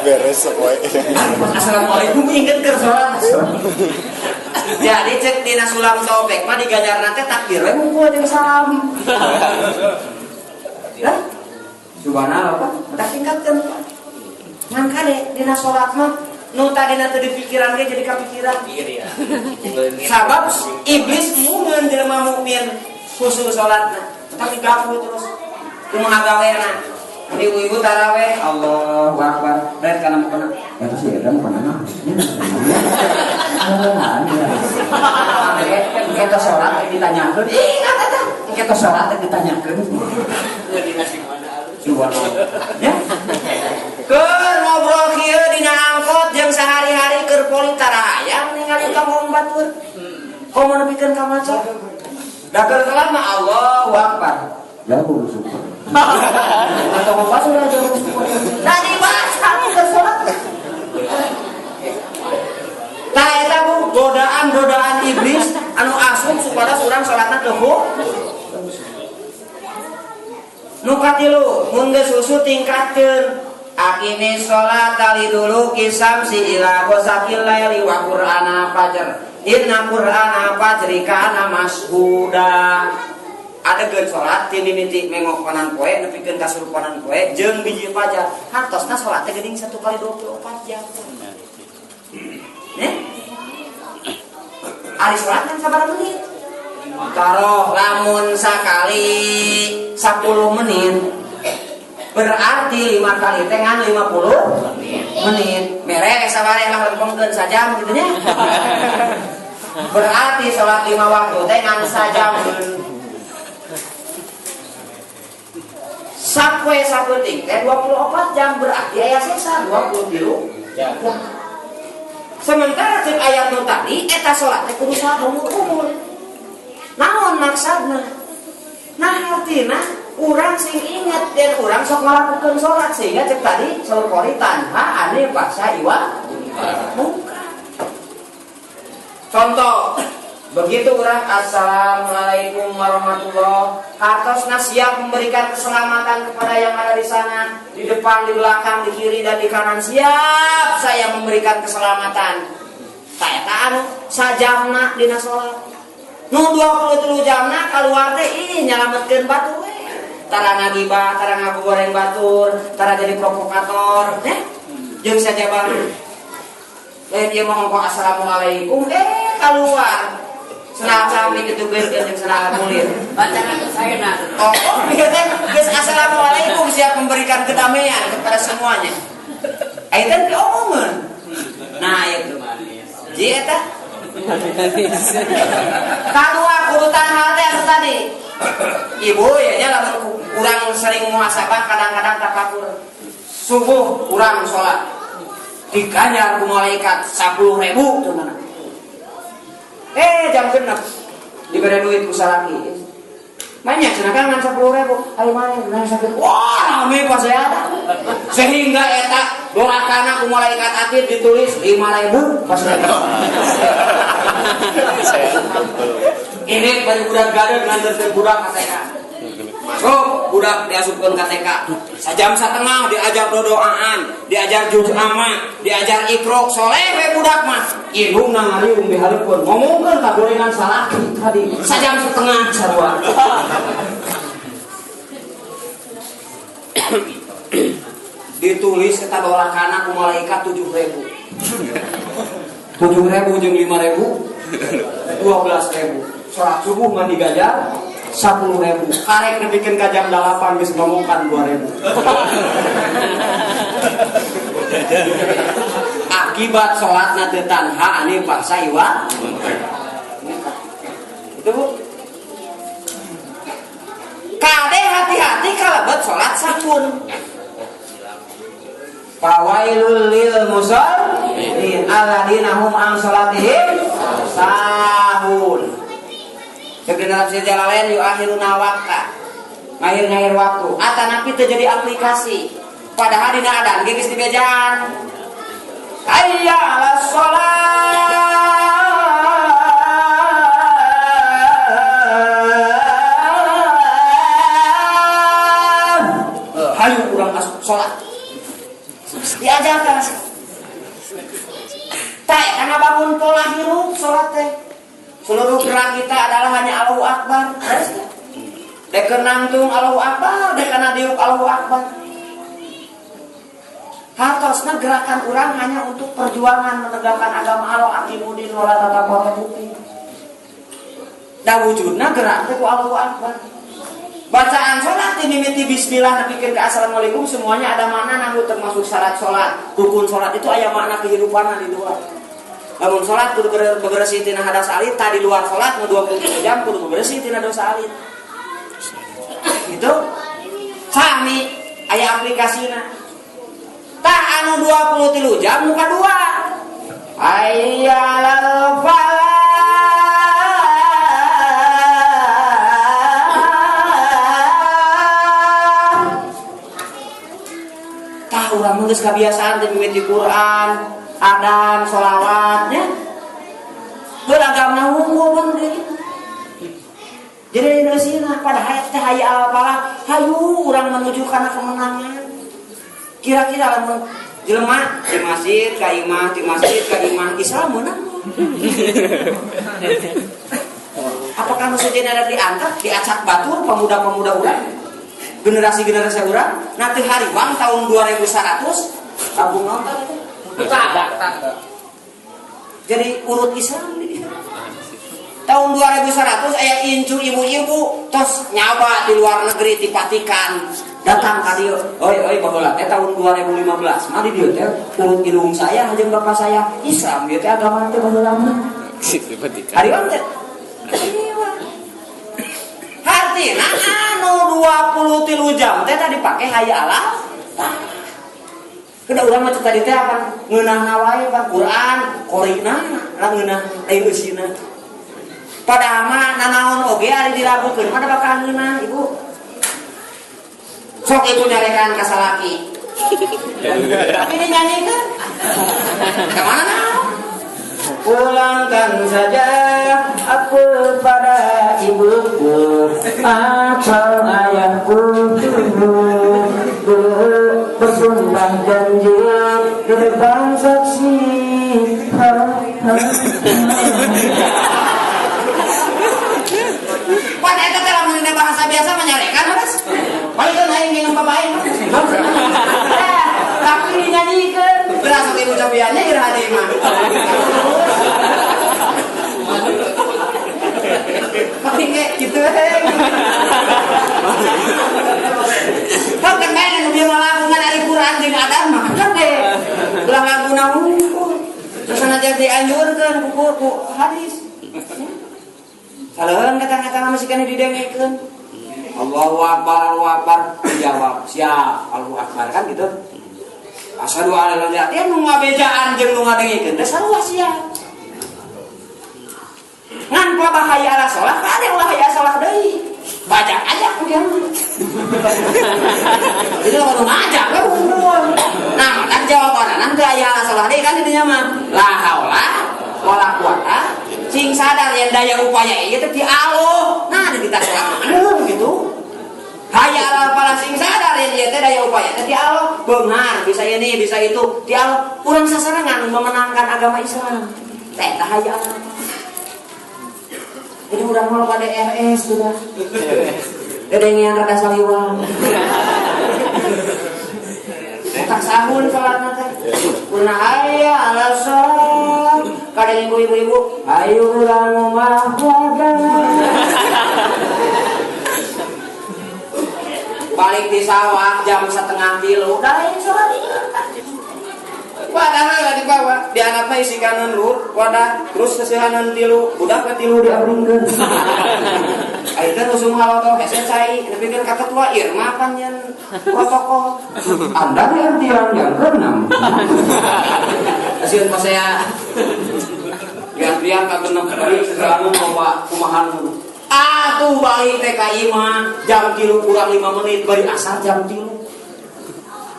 Beres poe. Assalamualaikum inget keur salat. Jadi cek dina sulam taufik mah diganjarna teh takbir we ngumpul jeung salam. Lah subhanallah Pak, tak tingkatkeun Pak. Ngan kade dina salat mah nu tadina teu dipikiran ge jadi kapikiran. Iya. Sabab iblis mumeun jelema mukmin khusus salatna, tapi gapu terus kumaha gawena. Ibu-ibu taraweh, Allahu Akbar. Red kana mukana. Eta sih eta mukana mah. Eta salat ditanyakeun. Ingat eta. Eta salat ditanyakeun. Ya. Keur ngobrol kieu dina angkot jeung sehari-hari keur poli tara hayang ningali tongong batur. Komo nepikeun ka maca. Da keur salat mah Allahu Akbar. Ya kudu syukur. Atau apa sudah ada syukur. Nah dibaca keur salat. Tah eta bu godaan-godaan iblis anu asup supados urang salatna teu. Nu katilu mun geus susu tingkatkeun aqimi sholata liduluki syamsi ila ghasaqil laili wa qur'ana fajr inna qur'ana fajri kana mashuda. Adegeun salat ti mimiti mengok panan poe nepikeun ka surupanan poe jeung biji fajar hartosna salat teh geuning 1 kali 24 jam. Ari salat kan sabaraha menit? Taruh lamun sakali 10 menit berarti 5 kali teh ngan 50 menit. Mere sabareh lah lempengkeun sajam kitu nya. Berarti salat 5 waktu teh ngan sajam. Sapoe sapenting teh 24 jam berarti aya sesa 23 jam. Sementara cek ayat nu tadi eta salat teh kudu saumur-umur. Naon maksudna? Nah artina urang sing inget dan urang sok ngalakukeun salat sehingga cek tadi saur qori tanha ane paksa iwa muka. Contoh, begitu urang assalamualaikum warahmatullah, hartosna siap memberikan keselamatan kepada yang ada di sana, di depan, di belakang, di kiri dan di kanan, siap saya memberikan keselamatan. Tak eta anu sajamna dina salat. Nu 23 jamna kaluar teh ih nyalametkeun batur we. Tara ngagibah, tara ngagoreng batur, tara jadi provokator, eh? Jeung sajaba. Lain ieu mah ngomong assalamualaikum keluar. Senal kami kitu geus jeung senal mulir. Bacaan saya. Oh, ieu teh geus assalamualaikum siap memberikan kedamaian kepada semuanya. Aya teh diomongeun. Nah, ieu ji eta kaluar urutan hal teh anu tadi. Ibu ya nya lamun urang sering muhasabah kadang-kadang tafakur. Subuh urang salat diganjar ku malaikat 10.000 cenah. Jam genep dibere duit ku salaki. Banyak cenah kan ngan 10.000. Ayo maneh ngan sakit. Wah, rame pas saya. Sehingga eta dorakana ku malaikat atid ditulis 5.000 pas saya. Ini bari budak gadeun nganterkeun budak ka TK. Masuk budak diasupkeun ka TK. Sajam satengah diajar dodoaan, diajar juz amma, diajar ikro, soleh we budak mah. Indungna ngariung dihareupeun, ngomongkeun ka gorengan salaki tadi. Sajam setengah sarua. Ditulis eta dorakana ku malaikat 7.000. 7.000 jeung 5.000 12.000. Salat subuh mah digajar 10.000. Karek nepikeun ka jam 8 geus ngomongkan 2.000. Akibat salatna teu tanha ane paksa iwa. Itu Bu. Kade hati-hati kalebet salat sabun. Fawailul lil musallin alladzina hum an salatihim sahun. Segenap Jalalain yuakhiruna waqta. Ngahir-ngahir waktu. Atanapi teu jadi aplikasi. Padahal dina adan ge geus dibejaan. Hayya 'alas shalah. Hayu urang asup salat. Diajarkan. Tak karena bangun pola hirup salat teh. Seluruh gerak kita adalah hanya Allahu Akbar. Dek nangtung Allahu Akbar, dek diuk Allahu Akbar. Hartosna gerakan orang hanya untuk perjuangan menegakkan agama Allah aqimudin wala tatafarraqu. Da wujudna gerak teh ku Allahu Akbar. Bacaan sholat dimimiti bismillah nepikeun ka assalamualaikum semuanya ada makna namun termasuk syarat sholat. Rukun sholat itu aya makna kehidupan di luar. Lamun sholat kudu bebersih tina hadas alit, tadi luar sholat nu 23 jam kudu bebersih tina dosa alit. Gitu. Sami aya aplikasina. Tah anu 23 jam nu kadua. Hayya 'alal falah. Tah urang mah geus kabiasaan teh mimiti Quran, adan, sholawatnya. Beragamna unggul pan deui. Jadi Indonesia pada teh hayya 'alal falah, hayu urang menuju kana kemenangan. Kira-kira lamun jelema di masjid ka imah, di masjid ka imah, Islam meunang. Apakah nu sejenna ada diangkat, diacak batur pemuda-pemuda urang? Generasi-generasi urang nanti hariwang tahun 2100 kampung nonton itu. Jadi urut Islam di dia. Tahun 2100 aya incu ibu-ibu tos nyaba di luar negeri di Vatikan datang ka dieu. Oi oi baheula teh tahun 2015 mah di dieu teh urut ilung saya jeung bapak saya Islam ieu teh agama teh baheula mah. Di Vatikan. Hariwang teh. Hartina anu 23 jam teh tadi pake hayya 'alal. Kedah urang mah tadi teh apa ngeunahna wae Pak Quran qorina lah ngeunah lain eusina. Padahal mah nanaon oge ari dilakukeun mah bakal ngeunah ibu. Sok ibu nyarekan ka salaki. Tapi dinyanyikeun. Ka mana naon? Pulangkan saja aku pada ibuku atau ayahku dulu. Bersumpah janji di depan saksi. Pada eta teh lamun dina bahasa biasa menyarekan Mas. Paling kan aing nginum bapak aing. Tapi dinyanyikeun. Berasa ibu cobiannya iraha deui mah. Paling ge kitu we. Kan kan bae nu bieu ngalakungan ari Quran jeung adan mah kan deh. Ulah laguna hungkul. Terus sanajan dianjurkeun ku hadis. Saleuheun kata-kata masih kana didengekeun. Allahu akbar, Allahu akbar, dijawab siap, Allahu akbar kan gitu. Asyhadu alla ilaha illallah, nu ngabejaan jeung nu ngadengikeun teh sarua siap. Ngan pelabah hayya 'ala shalah, kade ulah hayya shalah deui. Bajak aja ku dia mah. Jadi lamun ngajak we unggul. Nah, matak jawabanna teu aya 'ala shalah deui kan di dinya mah. La haula wala quwata. Sing sadar yang daya upaya ieu teh ti Allah. Nah, di kita salat mah gitu. Hayya 'alal falah sing sadar yang ieu teh daya upaya teh ti Allah. Beunghar bisa ini bisa itu ti Allah. Urang sasarengan memenangkan agama Islam. Teh eta hayya 'alal falah. Jadi urang mah pada RS sudah. Dedengean rada saliwang. Tak sahun salatna teh. Kuna hayya 'alal shalah. Kadang ibu-ibu, ayo urang omah warga. Balik di sawah jam 2:30, dah lain sholat. Wadah lah dibawa, dianggapnya isi kanan lur, wadah terus kesehanan tilu, udah ke tilu diabringkeun. Ayeuna usum haloto hese cai, nepikeun ka ketua Irma pan nyen protokol. Anda di RT yang ke-6. Asieun mah saya. Pian-pian ka genep deui selalu bawa kumahan. Atuh balik TKI mah jam 3 kurang 5 menit bari asar jam 3.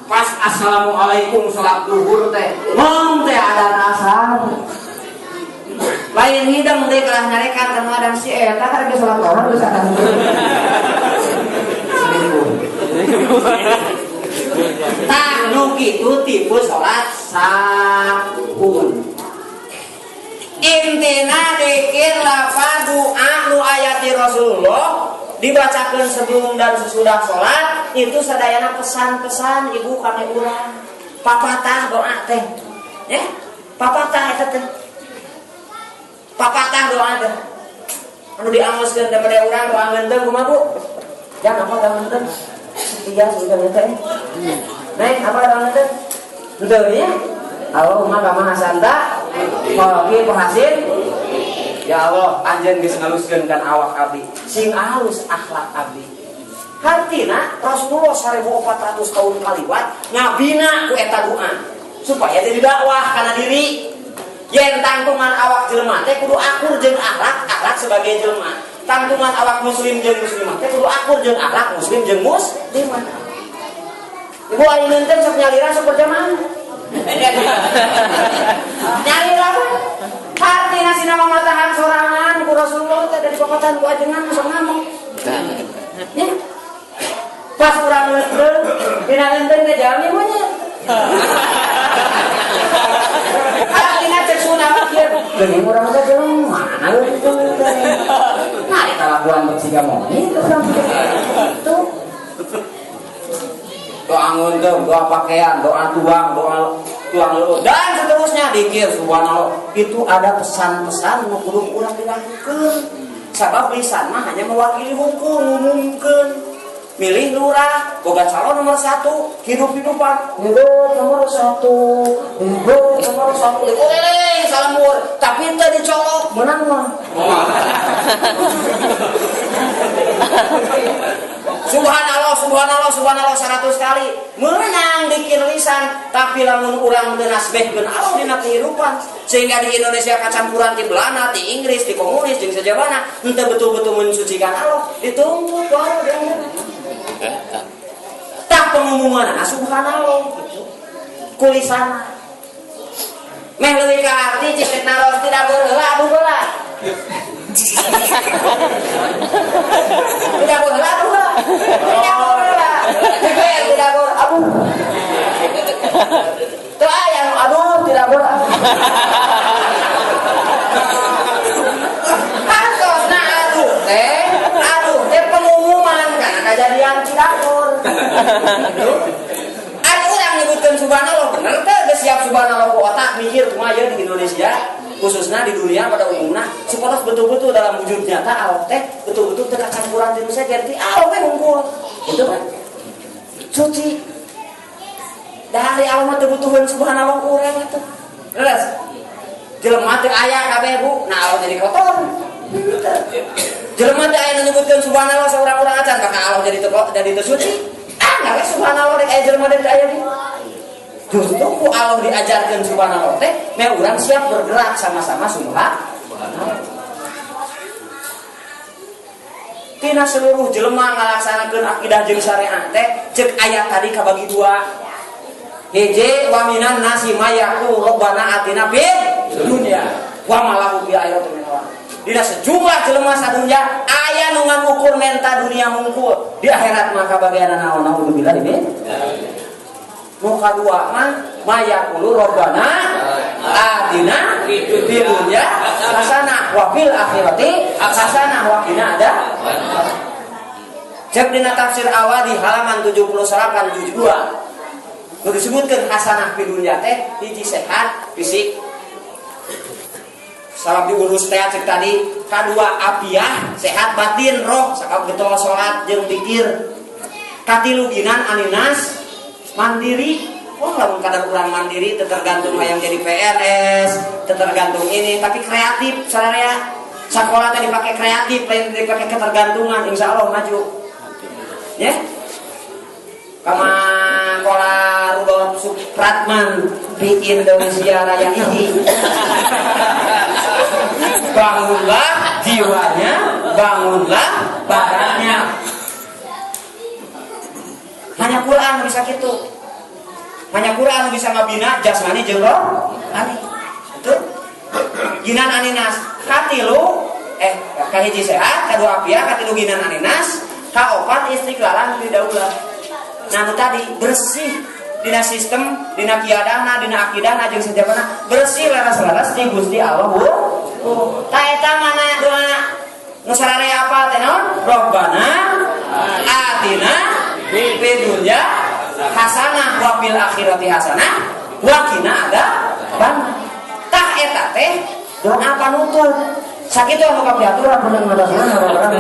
Pas assalamualaikum sholat duhur teh, mong teh adan asar. Lain hidang teh kalah nyarekan kana adan si eta kan geus sholat duhur geus adan. Tah nu kitu tipe sholat sahun. Intina dikir lafaz doa nu aya ti Rasulullah dibacakeun sebelum dan sesudah sholat itu sadayana pesan-pesan ibu kami urang papatah doa teh ya papatah eta teh papatah doa teh anu diangoskeun daripada urang doa ngeunteung kumaha Bu Jangan apa doa teh? Setia sebenarnya teh. Neng, apa doa teh? Henteu nya? Allahumma kama hasanta khalqi fahasin. Ya Allah, anjeun geus ngaluskeun kan awak abdi. Sing alus akhlak abdi. Hartina Rasulullah 1400 tahun kaliwat ngabina ku eta doa supaya jadi dakwah kana diri. Yen tangtungan awak jelema teh kudu akur jeung akhlak, akhlak sebagai jelema. Tangtungan awak muslim jeung muslimah teh kudu akur jeung akhlak muslim jeung muslimah. Ibu ayeuna teh sok nyalira sok berjamaah. Nyalira mah hartina sina mamatahan sorangan ku Rasulullah teh dari pakotan ku ajengan sok ngamuk. Ya. Pas urang leunteuh, dina leunteuh teh jalmi mah nya. Hartina cek sunah mah kieu. Geuning urang teh jelema mana leunteuh teh. Nah, eta laguan teh siga monyet urang teh. Tuh. Doa ngeunteung, doa pakaian, doa tuang leuleut dan seterusnya dikir subhanallah. Itu ada pesan-pesan nu kudu urang dilakukeun. Sabab lisan mah hanya mewakili hukum, ngumumkeun. Milih lurah, boga calon nomor 1, hidup-hidupan. Hidup nomor 1, hidup nomor 1. Oleh salamur, tapi teu dicolok, menang mah. Subhanallah, subhanallah, subhanallah 100 kali. Menang dikir lisan, tapi lamun urang teu nasbehkeun Allah dina kehidupan. Sehingga di Indonesia kacampuran ti Belanda, ti Inggris, ti komunis jeung sajabana, henteu betul-betul mensucikan Allah, dituntut ku Allah di akhirat. Tak pengumuman subhanallah gitu. Kulisana. Meh leuwih ka arti cik naros tidak heula aduh heula. Tidak heula aduh heula. Tidak heula. Tidak heula aduh. Teu aya nu aduh tidak heula. Hartosna aduh teh pengumuman karena kejadian Cidapur. Ada orang nyebutkan subhanallah bener teh geus siap subhanallah ku otak mikir kumaha ieu di Indonesia khususnya di dunia pada umumnya supaya betul-betul dalam wujud nyata Allah teh betul-betul teu kacampuran ti nu sejen ti Allah teh hungkul gitu kan suci dari Allah mah teu butuheun subhanallah ku urang atuh leres jelema teu aya kabeh Bu nah Allah jadi kotor. Jelema teh aya nu nyebutkeun subhanallah saurang-urang acan maka Allah jadi teu jadi teu suci. Ah, we subhanallah rek aya jelema teh aya di. Justru ku Allah diajarkeun subhanallah teh meh urang siap bergerak sama-sama subhanallah. Tina seluruh jelema ngalaksanakeun akidah jeung syariat teh ceuk ayat tadi kabagi dua. Hiji wa minan nasi mayaku rabbana atina fid dunya wa ma lahu fil akhirati min khalaq. Dina sejumlah jelema sadunya aya nu ngukur menta dunia mungkul di akhirat maka bagian naon naudzubillah ini. Nu kadua mah mayaqulu rabbana atina fid dunya hasanah wa fil akhirati hasanah wa qina adzaban. Cek dina tafsir awal di halaman 78 72. Nu disebutkeun hasanah fid dunya teh hiji sehat fisik. Sabab diurus teh cek tadi, kadua apiah sehat batin roh sabab getol salat jeung zikir. Katilu ginan aninas mandiri. Wah lamun kadar urang mandiri teu tergantung hayang jadi PNS, teu tergantung ini, tapi kreatif sararea. Sakola teh dipake kreatif, lain dipake ketergantungan, insyaallah maju. Ya? Kama kola Rudolf Supratman di Indonesia Raya ini. Bangunlah jiwanya, bangunlah badannya. Hanya Quran bisa gitu. Hanya Quran bisa ngabina jasmani jeung rohani. Betul? Ginan aninas katilu kahiji sehat, kadua apia, katilu ginan aninas, kaopat istiqlalan di daulah. Nah, tadi bersih dina sistem, dina kiadahna, dina akidahna jeung sajabana bersih laras-laras di Gusti Allah. Ta eta mana doa nu sararea apa teh naon? Rabbana atina fid dunya hasanah wa fil akhirati hasanah wa qina adzaban. Tah eta teh doa panutup. Sakitu anu kapiaturan bener.